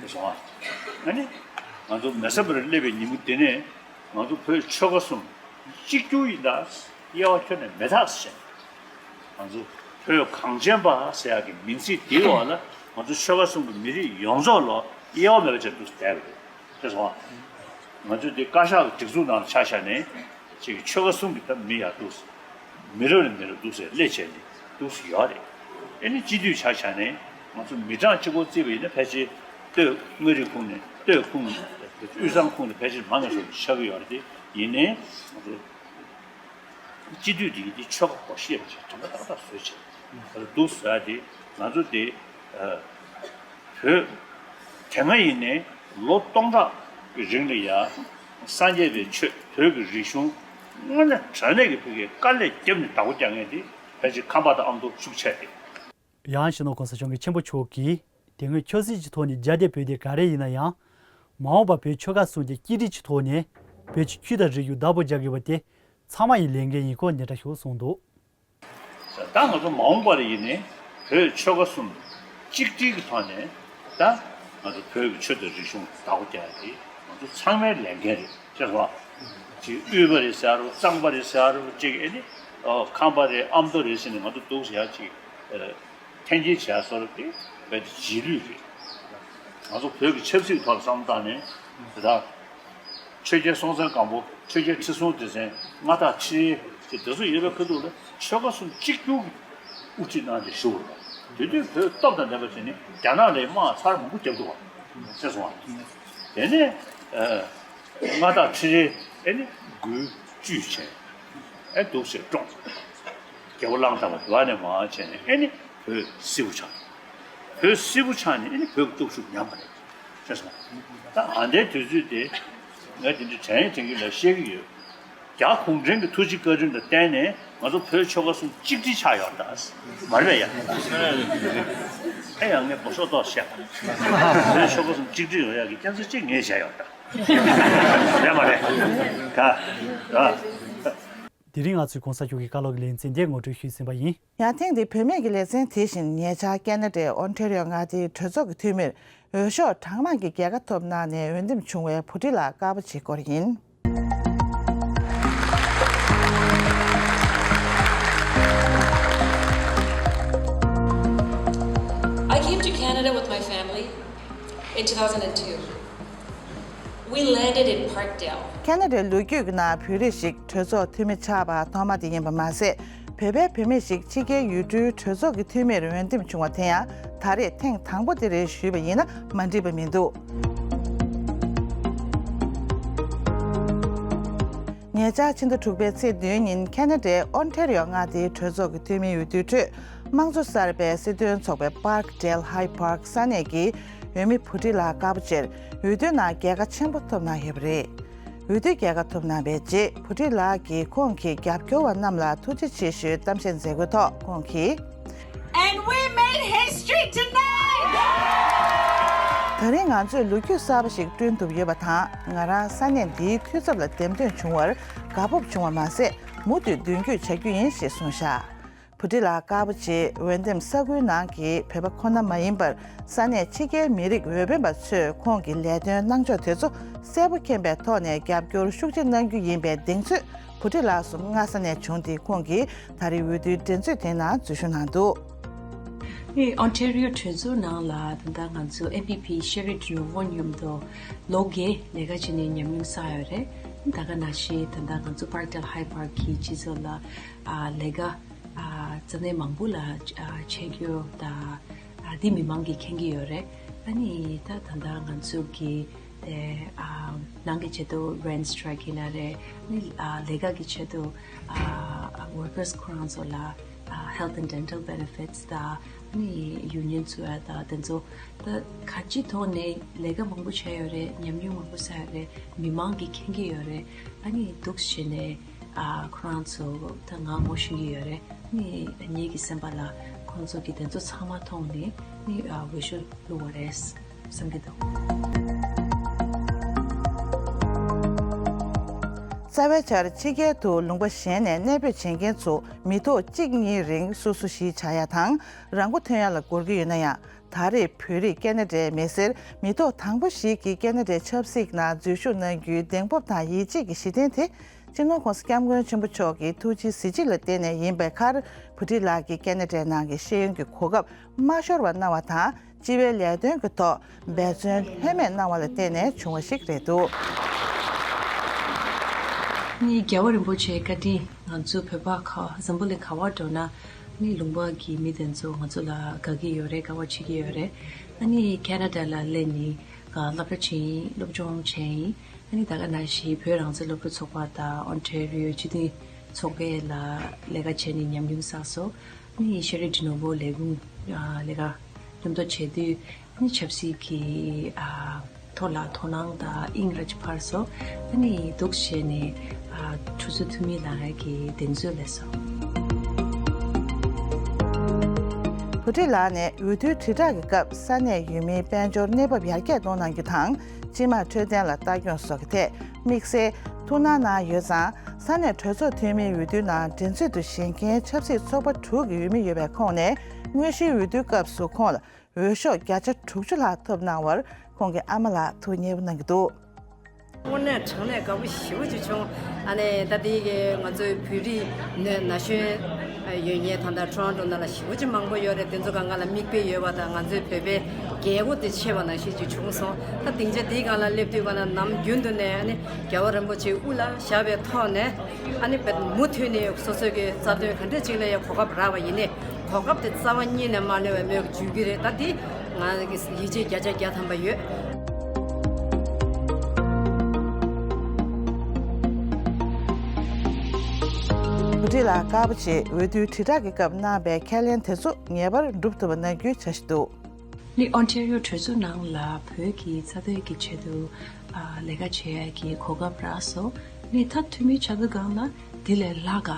རེད་སོང་ཨ། ཨ་ནི་ང་ཚོ་མེ་ས་མ་རི་སླེབས་པའི་ཉིན་མོ་དེ་ནས་ང་ཚོ་བོད་ཆོལ་ཁ་གསུམ་གཅིག་གྱུར་ཡིན་ད། དབྱེ་བ་ཁྱོན་ནས་མེད་ཐག་ཟེར། ང་ཚོ་བོད་གངས་ཅན་པ་ཟེར་ཡག་གི་མིང་ཚིག་དེའི་འོག་ལ་ང་ཚོ་ཆོལ་ཁ་གསུམ་གྱི་མི་རིགས་ཡོངས་རྫོགས་ལ་དབྱེ་བ་མེད་པ་བྱས་འདུག་བསྡད་པ་རེད། ཤེས་སོང་ཨ། ང་ཚོས་འདི་བཀའ་ཤག་གི་སྒྲིག་འཛུགས་ནང་ལ་ཆ་བཞག་ནས་ཅིག་ཆོལ་ཁ་གསུམ་གྱི་ད་མི་ཡར་འདུག་ཟེར། མི་རབས་ནས་མི་རབས་འདུག་ཟེར་སླེབས་བྱས་ནས་འདུག་ཟེར་ཡོད་རེད། ཨེ་ནི་སྤྱི་འཐུས་ཆ་བཞག་ནས་ང་ཚོ་མི་གྲངས་གཅིག་པོ་བརྩིས་པ་ཡིན་ན་ཕལ་ཆེར་སྟོད་མངའ་རིས་ཁོངས་ནས་སྟོད་ཁོངས་དབུས་གཙང་ཁོངས་ནས་ཕལ་ཆེར་མང་ང་ཤོས་ཆགས་ཀྱི་ཡོད་རེད་དེ། ཡིན་ནའི་ང་ཚོ་སྤྱི་འཐུས་དེ་གི་དེ་ཆོལ་ཁ་སྒོ་ཕྱེ་བ་ཞིག་དོན་དག་ཏག་ཏག་བཟོས་བྱས་ད་འདུག་ཟེར་ཡ་དེ་ང་ཚོ་དེ་བོད་དེ་སྔ་ཡིན་ནའི་ལོ་སྟོང་ཕྲག་གི་རིང་ལ་ཡ་སངས་རྒྱས་པའི་ཆོས་བོད་ཀྱི་རིག་གཞུང་དངོས་གནས་དྲང་གནས་ཀྱི་ཕ་གིའི་དཀའ་ལས་བརྒྱབ་ནས་བདག་པོ་རྒྱག་མཁན་དེ་ཕལ་ཆེར་ཁམས་པ་དང་ཨ་མདོ་ཤུགས་ཆེ་སྟེ། ཡང་སྤྱི་ནོར་༸གོང་ས་༸སྐྱབས་མགོན་ཆེན་པོ་མཆོག་གིས་དེ་སྔོན་ཆབ་སྲིད་ཀྱི་ཐོག་ནས་རྒྱ་དེ་བོད་དེ་ག་རེ་ཡིན་ན་ཡང་མ་འོངས་པ་བོད་ཆོལ་ཁ་གསུམ་དེ་གཅིག་སྒྲིལ་གྱི་ཐོག་ནས་བོད་ཀྱི་ཆོས་དང་རིག་གཞུང་བདག་པོ་རྒྱག་དགོས་པ་དེ་ཚང་མ་ཡི་ལས་འགན་ཡིན་སྐོར་འདི་འདྲ་ཞིག་གསུངས་འདུག་ད་ང་ཚོ་མ་འོངས་པར་ཡིན་ནའི་བོད་ཆོལ་ཁ་གསུམ་གཅིག་སྒྲིལ་གྱི་ཐོག་ནས་ད་ང་ཚོ་བོད་ཀྱི་ཆོས་དང་རིག་གཞུང་བདག་པོ་རྒྱག་ཡ་དེ་ང་ཚོ་ཚང་མའི་ལས་འགན་རེད་ཅེས་སོ། ཅིག་དབུས་པ་རེད་ཟེར་རོ། གཙང་པ་རེད་ཟེར་རོ། ཅིག་ཨེ་ནི་ཨོ་ཁམས་པ་རེད། ཨ་མདོ་རེད་ཟེར་ནས་ང་ཚོ་འདུག་ཟེར་ཡ་ཅིག་ཨ། འཐེན་འཁྱེར་བྱས་སོར་དེ་རྦད་དེ་རྗེས་ལུས་རེད། ང་ཚོ་བོད་ཀྱི་ཆབ་སྲིད་ཐོག་ལ་བསམ་བློ་བཏང་ནས་དེ་དག་ཆོས་རྒྱལ་སྲོང་བཙན་སྒམ་པོ། ཆོས་རྒྱལ་ཁྲི་སྲོང་ལྡེ་བཙན། མངའ་བདག་ཁྲི་རལ་དེ་ཚོ་ཡོད་པའི་ཁ་ཐུག་ལ་ཆོལ་ཁ་གསུམ་གཅིག་གྱུར་གྱིས་དབུ་ཁྲིད་གནང་སྟེ་བཞུགས་པ་རེད། དེ་དུས་བོད་སྟོབས་དང་ལྡན་པ་བྱས་ནས་རྒྱ་ནག་ལ་དམག་ཚར་མང་པོ་བརྒྱབ་འདུག་བ། ཤེས་སོང་བ། དེ་ནས་ཨ། མངའ་བདག་ཁྲི་རལ་ཨེ་ནི་སྒུལ་བཅུས་བྱས། ཨེ་འདུག་སེ་བཀྲོངས། རྒྱལ་པོ་གླང་དར་མ་དེ་བ་ནས་མར་བྱས་ནས་ཨེ་ནི་བོད་སིལ་བུ་ཆགས། བོད་སིལ་བུ་ཆགས་ནས་ཨེ་ནི་བོད་ཀྱི་སྟོབས་ཤུགས་ཉམས་པ་རེད། ཤེས་སོང་། ད་ཨ་འདའི་དུས་ཚོད་དེ་ང་དེ་འདྲ་དྲན་དྲན་གྱི་ལ་བཤད་ཀྱི་ཡོད། རྒྱ་གུང་ཁྲན་གྱི་ཐུགས་རྗེ་བཀའ་དྲིན་ལ་བརྟེན་ནས་ང་ཚོ་བོད་ཆོལ་ཁ་གསུམ་གཅིག་སྒྲིལ་ཆགས་ཡོད་ད། མ་རེད་པས་ཡ། ཨེ་ཡང་ངས་མགོ་སོག་ཏོག་བཤད་པ། བོད་ཆོལ་ཁ་གསུམ་གཅིག་སྒྲིལ་ཡོང་ཡག་གི་རྐྱེན་རྩ་གཅིག་ངས་བྱས་ཡོད་ད། རེད་མ་རེད། ད་ད། དེ་རིང་ང་ཚོའི་གོང་ས་མཆོག་གི་བཀའ་སློབ་ཀྱི་ལེ་ཚན་འདི་ངོ་སྤྲོད་ཞུས་ཟིན་པ་ཡིན། ཡང་ཐེངས་འདིའི་བུད་མེད་ཀྱི་ལེ་ཚན་དེ་བཞིན་ཉེ་ཆར་ཁེ་ན་ཌའི་ཨོན་ཊེ་རི་ཡོ་མངའ་སྡེའི་གྲོས་ཚོགས་ཀྱི་འཐུས་མིར་འོས་ཤོག་གྲངས་མང་གི་རྒྱལ་ཁ་ཐོབ་གནང་ནས་འོས་འདེམས་བྱུང་བའི་བུ་ཁྲིད་ལགས་དཀར་པོ་ཆེའི་སྐོར་ཡིན། I came to Canada with my family in two thousand two. We landed in Parkdale. ཁེ་ན་ཌའི་ལོ་རྒྱུས་ཀྱི་ནང་བོད་རིགས་ཤིག་གྲོས་ཚོགས་འཐུས་མི་ཆགས་པ་ཐོག་མ་དེ་ཡིན་པ་མ་ཟད། བོད་པའི་བུད་མེད་ཞིག་ཕྱི་རྒྱལ་ཡུལ་གྲུའི་གྲོས་ཚོགས་ཀྱི་འཐུས་མིར་འོས་འདེམས་བྱུང་བ་དེ་ཡང་ད་རེས་ཐེངས་དང་པོ་དེ་རེད་ཞུས་པ་ཡིན་ན་མ་འགྲིག་པ་མི་འདུག་ཉེ་ཆར་ཕྱི་ཟླ་དྲུག་པའི་ཚེས་བདུན་ཉིན་ཁེ་ན་ཌའི་ཨོན་ཊེ་རི་ཡོ་མངའ་སྡེའི་གྲོས་ཚོགས་ཀྱི་འཐུས་མིའི་འོས་བསྡུའི་ཁྲོད། དམངས་གཙོ་གསར་པའི་སྲིད་དོན་ཚོགས་པའི་Parkdale High Park ས་གནས་ཀྱི་འོས་མི་བུ་ཁྲིད་ལགས་དཀར་པོ་ཆེར་འོས་བསྡུའི་ནང་རྒྱལ་ཁ་ཆེན་པོ་ཐོབ་གནང་ཡོད་པ་རེད། འོས་བསྡུའི་རྒྱལ་ཁ་ཐོབ་གནང་བའི་རྗེས་བུ་ཁྲིད་ལགས་ཀྱིས་ཁོང་གི་རྒྱབ་སྐྱོར་བ་རྣམས་ལ་ཐུགས་རྗེ་ཆེ་ཞུའི་གཏམ་བཤད་མཛད་སྒོའི་ཐོག་ཁོང་གིས། And we made history tonight! ད་རིང་ང་ཚོས་ལོ་རྒྱུས་གསར་པ་ཞིག་བསྐྲུན་ཐུབ་ཡོད་པ་དང་། ང་རང་ས་གནས་འདིའི་འཐུས་ཚབ་ལ་འདེམས་ཐོན་བྱུང་བར་དགའ་སྤོབས་བྱུང་བ་མ་ཟད། མུ་མཐུད་མདུན་སྐྱོད་བྱ་རྒྱུ་ཡིན་ཞེས་གསུངས་བཞག་བུ་ཁྲིད་ལགས་དཀར་པོ་ཆེའི་འོས་འདེམས་ས་ཁུལ་ནང་གི་བོད་པ་ཁོ་ན་མ་ཡིན་པར་ས་གནས་ཕྱི་རྒྱལ་མི་རིགས་འོས་འཕེན་པ་ཚོས་ཁོང་གི་ལས་དོན་གནང་ཕྱོགས་དེ་ཚོ་གསལ་པོ་མཁྱེན་པའི་ཐོག་ནས་རྒྱབ་སྐྱོར་ཤུགས་ཆེ་གནང་རྒྱུ་ཡིན་པའི་གདེང་ཚོད་བུ་ཁྲིད་ལགས་སུ་སྔ་ས་ནས་བྱུང་སྟེ་ཁོང་གིས་ད་རེས་འོས་བསྡུའི་འགྲན་རྩོད་དེའི་ནང་འཛུལ་ཞུགས་གནང་འདུག་ཨོན་ཊེ་རི་ཡོ་གྲོས་ཚོགས་ནང་ལ་ད་ལྟ་ང་ཚོ་ཨེམ་པི་པི་ཤེ་རི་ཌི་ནོ་ཝོ་མཉམ་དུ་ལོ་བརྒྱད་ལས་ཀ་བྱས་ནས་ཉམས་མྱོང་བསགས་ཡོད་རེད། ད་ག་ནང་བཞིན་ད་ལྟ་ང་ཚོ་Parkdale High Park གི་སྤྱི་ཚོགས་ལ་ཨ་ལས་ཀ་ཨ་རྩ་གནད་མང་པོ་ལ་ཨ་བྱེད་རྒྱུ་དང་ཨ་འདི་མི་མང་གིས་མཁྱེན་གྱི་ཡོད་རེད། ཨ་ནི་ད་ད་ལྟ་ང་ཚོ་གི་དེ་ཨ་ནང་གི་ཆེད་དུ་rent strike ཡིན་ན་རེད། ཨ་ནི་ཨ་ལས་ཀ་གི་ཆེད་དུ་ཨ་workers ཁོ་རང་ཚོ་ལ་ཨ་health and dental benefits དང་ཨ་ནི་union ཚོ་ཡ་དང་དེ་ཚོ་ད་ག་ཅི་ཐོག་ནས་ལས་ཀ་མང་པོ་བྱས་ཡོད་རེད། ཉམས་མྱོང་མང་པོ་བསགས་ཡོད་རེད། མི་མང་གིས་མཁྱེན་གྱི་ཡོད་རེད། ཨ་ནི་འདུག་བྱས་ནས་ཨ་ཁོ་རང་ཚོ་ད་ང་ངོ་ཤེས་ཀྱི་ཡོད་རེད། ཨ་ནི་ངེད་ཀྱི་སེམས་པ་ལ་ཁོང་ཚོ་གི་དེ་ཚོ་ཚང་མ་མཐོང་ནས་ཨ་ནི་ཨ་འོས་ཤོག་བླུགས་པ་རེད་བསམ་གྱི་འདུག་རྩ་བའི་ཆར་ཕྱི་རྒྱལ་དུ་ལུང་པ་གཞན་ནས་གནས་སྤོས་བྱེད་མཁན་ཚོ་མི་ཐོག་གཅིག་གཉིས་རིང་སོ་སོ་གཞིས་ཆགས་ཡ་དང་རང་མགོ་ཐོན་ཡ་ལ་འགོར་གྱི་ཡོད་ན་ཡང་། ད་རེས་བོད་རིགས་ཁེ་ན་ཌའི་མི་སེར་མི་ཐོག་དང་པོ་ཞིག་གིས་ཁེ་ན་ཌའི་ཆབ་སྲིད་ནང་འཛུལ་ཞུགས་གནང་རྒྱུའི་གདེང་སྤོབས་དང་ཡིད་ཆེས་ཀྱི་གཞི་རྟེན་དེ། སྤྱི་ནོར་༸གོང་ས་༸སྐྱབས་མགོན་ཆེན་པོ་མཆོག་གི་ཐུགས་རྗེའི་གཟི་བརྗིད་ལ་བརྟེན་ནས་ཡིན་པའི་ཁར། བུ་ཁྲིད་ལགས་ཀྱིས་ཁེ་ན་ཌའི་ནང་གི་ཤེས་ཡོན་གྱི་གོ་སྐབས་མ་ཤོར་བ་གནང་བ་དང་། སྤྱི་བའི་ལས་དོན་གྱི་ཐོག་འབད་བརྩོན་ལྷོད་མེད་གནང་བ་ལ་བརྟེན་ནས་བྱུང་བ་ཞིག་རེད་འདུག་ནི་རྒྱལ་བ་རིན་པོ་ཆེའི་བཀའ་དྲིན་ང་ཚོ་བོད་པ་ཁ་འཛམ་བུ་གླིང་ག་བར་འགྲོ་ན་ནི་ལུང་པ་གི་མི་དེ་ཚོ་ང་ཚོ་ལ་དགའ་གི་ཡོད་རེད། དགའ་བ་བྱེད་ཀྱི་ཡོད་རེད། ཨ་ནི་ཁེ་ན་ཌ་ལ་སླེབས་ནས་སློབ་གྲྭ་ཕྱིན་ཡིན། སློབ་སྦྱོང་བྱས་ཡིན། ཨ་ནི་ད་ག་ནང་བཞིན་བོད་རང་བཙན་སློབ་ཕྲུག་ཚོགས་པ་དང་ཨོན་ཊེ་རི་ཡོ་སྤྱི་མཐུན་ཚོགས་པའི་ལ་ལས་ཀ་བྱས་ནས་ཉམས་མྱོང་བསགས་སོང་། ནི་ཤེ་རི་ཌི་ནོ་ཝོ་ལས་ཁུངས་ལས་ཀ་མཉམ་དུ་བྱེད་དུས་ནི་ཆབ་སྲིད་ཀྱི་ཐོག་ལ་དོ་སྣང་དང་དབྱིངས་ར་ཅིག་འཕར་སོང་། ནི་འདུག་བྱས་ནས་གྲོས་ཚོགས་འཐུས་མི་ལ་གི་གདེང་ཚོད་སླེབས་སོང་། བུ་ཁྲིད་ལགས་ནས་འོས་བསྡུའི་དྲིལ་བསྒྲགས་ཀྱི་སྐབས་ས་གནས་ཡུལ་མིའི་དཔལ་འབྱོར་གནས་བབ་ཡར་རྒྱས་གཏོང་གནང་རྒྱུ་དང་། སྤྱི་དམངས་འཕྲོད་བསྟེན་ལ་ལྟ་སྐྱོང་སོགས་ཀྱི་ཐད་དམིགས་བསལ་ཐུགས་སྣང་གནང་ཡོད་ཙང་། ས་གནས་གྲོས་ཚོགས་འཐུས་མིའི་འོས་བསྡུའི་ནང་འགྲན་རྩོད་དུ་བཞེངས་མཁན་ཆབ་སྲིད་ཚོགས་པ་དྲུག་གི་འོས་མི་ཡོད་པའི་ཁོངས་ནས་དངོས་གཞིའི་འོས་བསྡུའི་སྐབས་སུ་ཁོང་ལ་འོས་ཤོག་བརྒྱ་ཆ་དྲུག་ཅུ་ལྷག་ཐོབ་གནང་བར་ཁོང་གི་ཨ་མ་ལགས་ཐུགས་མཉེས་པོ་གནང་གི་འདུག་དངོས་གནས་དྲང་གནས་དགའ་པོ་ཞེ་པོ་ཅིག་བྱུང་། ཨ་ནི་ད་ལྟའི་གི་ང་ཚོའི་བོད་རིགས་ནས་ན་གཞོན་ཡོད་མཁན་ད་ལྟ་ཊོ་རོན་ཊོ་ནང་ལ་ཞེ་པོ་ཅིག་མང་པོ་ཡོད་རེད། དེ་ཚོ་གང་ག་ལ་མིག་དཔེ་ཡོད་པ་དང་ང་ཚོའི་བོད་པའི་རྒྱལ་སྒོ་དེ་ཕྱེ་བ་ནང་བཞིན་ཅིག་བྱུང་སོང་། ད་སྡིངས་ཆ་འདིའི་སྒང་ལ་སླེབས་དུས་གང་ལ་ནམ་རྒྱུན་དུ་ནས་ཨ་ནི་རྒྱལ་བ་རིན་པོ་ཆེའི་དབུ་ལ་བཞག་པའི་ཐོག་ནས་ཨ་ནི་མུ་མཐུད་ནས་སོ་སོའི་གི་རྩ་དོན་ག་འདྲ་ཅིག་ལ་ཡང་གོ་སྐབས་རག་པ་ཡིན་ནའི་གོ་སྐབས་དེ་རྩ་བ་ཉིད་ནས་མ་གནང་བའི་མོས་འཇུག་གི་རེད། ད་འདི་ང་གི་ཡིད་ཆེས་བརྒྱ་ཆ་བརྒྱ་ཐམ་པ་ཡོད། བུ་ཁྲིད་ལགས་དཀར་པོ་ཆེ་འོས་བསྡུའི་དྲིལ་བསྒྲགས་ཀྱི་སྐབས་གནང་པའི་ཁས་ལེན་དེ་ཚོ་ངེས་པར་འགྲུབ་ཐུབ་པ་གནང་རྒྱུའི་འཆར་གཞི་འདུག་ནི་ཨོན་ཊེ་རི་ཡོ་གྲོས་ཚོགས་ནང་ལ་བོད་ཀྱི་རྩ་དོན་གྱི་ཆེད་དུ་ཨ་ལས་ཀ་བྱེད་ཡ་གི་གོ་སྐབས་རག་སོང་། ནི་ད་འཐུས་མི་ཆགས་དུས་སྒང་ལ་དེ་ལས་ལྷག་ག་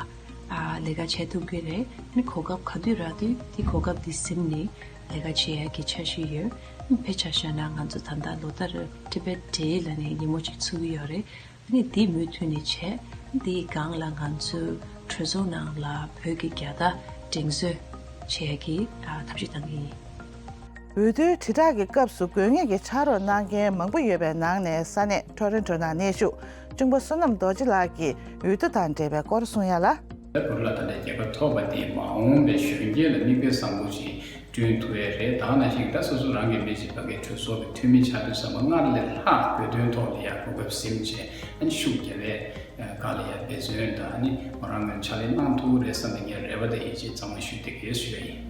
ཨ་ལས་ཀ་བྱེད་ཐུབ་ཀྱི་རེད། ནི་གོ་སྐབས་ག་དུས་རག་དུས་དེ་གོ་སྐབས་དེ་ཟིན་ནས་ལས་ཀ་བྱེད་ཡ་གི་འཆར་གཞི་ཡོད། ནི་དཔེ་ཆ་བཞག་ན་ང་ཚོ་ད་ལྟ་ལོ་ལྟར་Tibet Day ལབ་ནས་ཉིན་མོ་ཅིག་ཚུགས་ཀྱི་ཡོད་རེད། ནི་འདི་མུ་མཐུད་ནས་བྱས། འདིའི་སྒང་ལ་ང་ཚོས་གྲོས་ཚོགས་ནང་ལ་བོད་ཀྱི་རྒྱལ་དར་སྒྲེང་བཟོ་བྱེད་ཀྱི་ཨ་ཐབས་ཤེས་གཏང་གི་ཡིན། འོས་བསྡུའི་དྲིལ་བསྒྲགས་ཀྱི་སྐབས་སུ་དགོས་ངེས་ཀྱི་ཕྱག་རོགས་གནང་མཁན་མང་པོ་ཡོད་པའི་ནང་ནས་ས་གནས་ཊོ་རོན་ཊོ་ནང་གནས་བཞུགས་གཅུང་པོ་བསོད་ནམས་རྡོ་རྗེ་ལགས་ཀྱིས་འོས་བསྡུ་དང་འབྲེལ་བའི་སྐོར་གསུང་ཡ་ལ། བོད་ལ་ད་ལྟ་རྒྱལ་ཁ་ཐོབ་པ་དེས་མ་འོངས་པའི་གཞོན་སྐྱེས་ལ་མིག་དཔེ་བཟང་པོ་ཞིག་བསྐྲུན་ཐུབ་ཡས་རེད། ད་ནང་བཞིན་ད་སོ་སོ་རང་གི་མི་གཅིག་ཕ་གིའི་གྲོས་ཚོགས་ཀྱི་འཐུས་མི་ཆགས་དུས་ཙམ་པ་སྔར་ལས་ལྷག་བོད་དོན་ཐོག་ལ་ཡང་གོ་སྐབས་ཟིན་བྱས་ཨ་ནི་ཤུགས་རྒྱབ་པའི་སྒང་ལ་ཡང་འབད་བརྩོན་དང་ཨ་ནི་མོ་རང་ངོས་ཕྱག་ལས་གནང་ཐུབ་རེད་བསམ་པའི་ངའི་རེ་བ་དང་ཡིད་ཆེས་གཙང་མ་ཞུ་བསྡད་ཀྱི་ཡོད་ཞུ་ཡ་ཡིན།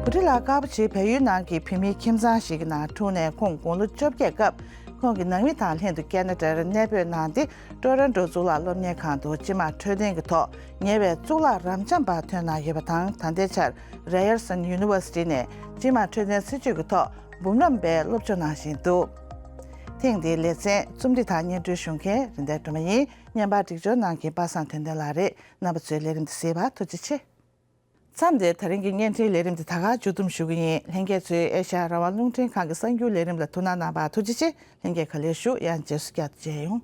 བུ་ཁྲིད་ལགས་དཀར་པོ་ཆེའི་བལ་ཡུལ་ནང་གི་བོད་མིའི་ཁྱིམ་ཚང་ཞིག་གི་ནང་འཁྲུངས་ནས་ཁོང་དགུང་ལོ་བཅོ་བརྒྱད་སྐབས་ཁོང་གི་ནང་མི་དང་ལྷན་དུ་ཁེ་ན་ཌར་གནས་སྤོས་གནང་སྟེ། ཊོ་རོན་ཊོ་གཙུག་ལག་སློབ་གཉེར་ཁང་དུ་སྤྱི་དམངས་འཕྲོད་བསྟེན་གྱི་ཐོག་ཉེ་བའི་གཙུག་ལག་རབ་འབྱམས་པ་ཐོན་གནང་ཡོད་པ་དང་། ད་ལྟའི་ཆར་Ryerson University ནས་སྤྱི་དམངས་འཕྲོད་བསྟེན་སྲིད་བྱུས་ཀྱི་ཐོག་འབུམ་རམས་པའི་སློབ་སྦྱོང་གནང་བཞིན་འདུག་ཐེངས་འདིའི་ལེ་ཚན་རྩོམ་སྒྲིག་དང་སྙན་སྒྲོན་ཞུ་མཁན་རིན་ལྡན་སྒྲོལ་མ་ཡིན། བརྙན་པར་སྒྲིག་སྦྱོར་གནང་མཁན་པ་སངས་དོན་ལྡན་ལགས་རེད། རྣམ་པ་ཚོས་ལས་རིམ་འདི་གཟིགས་པར་ཐུགས་རྗེ་ཆེ། མཚམས་འདིར་ད་རིང་གི་བརྙན་འཕྲིན་ལས་རིམ་འདི་ད་ག་མཇུག་བསྡོམས་ཞུ་གི་ཡིན། ལྷན་རྒྱས་ཚོས་ཨེ་ཤ་ཡ་རང་དབང་རླུང་འཕྲིན་ཁང་གི་གསར་འགྱུར་ལས་རིམ་ལ་ཐུགས་སྣང་གནང་བར་ཐུགས་རྗེ་ཆེ། ལྷན་རྒྱས་ག་ལེར་བཞུགས། ཡང་རྗེས་སུ་བསྐྱར་དུ་མཇལ་ཡོང་།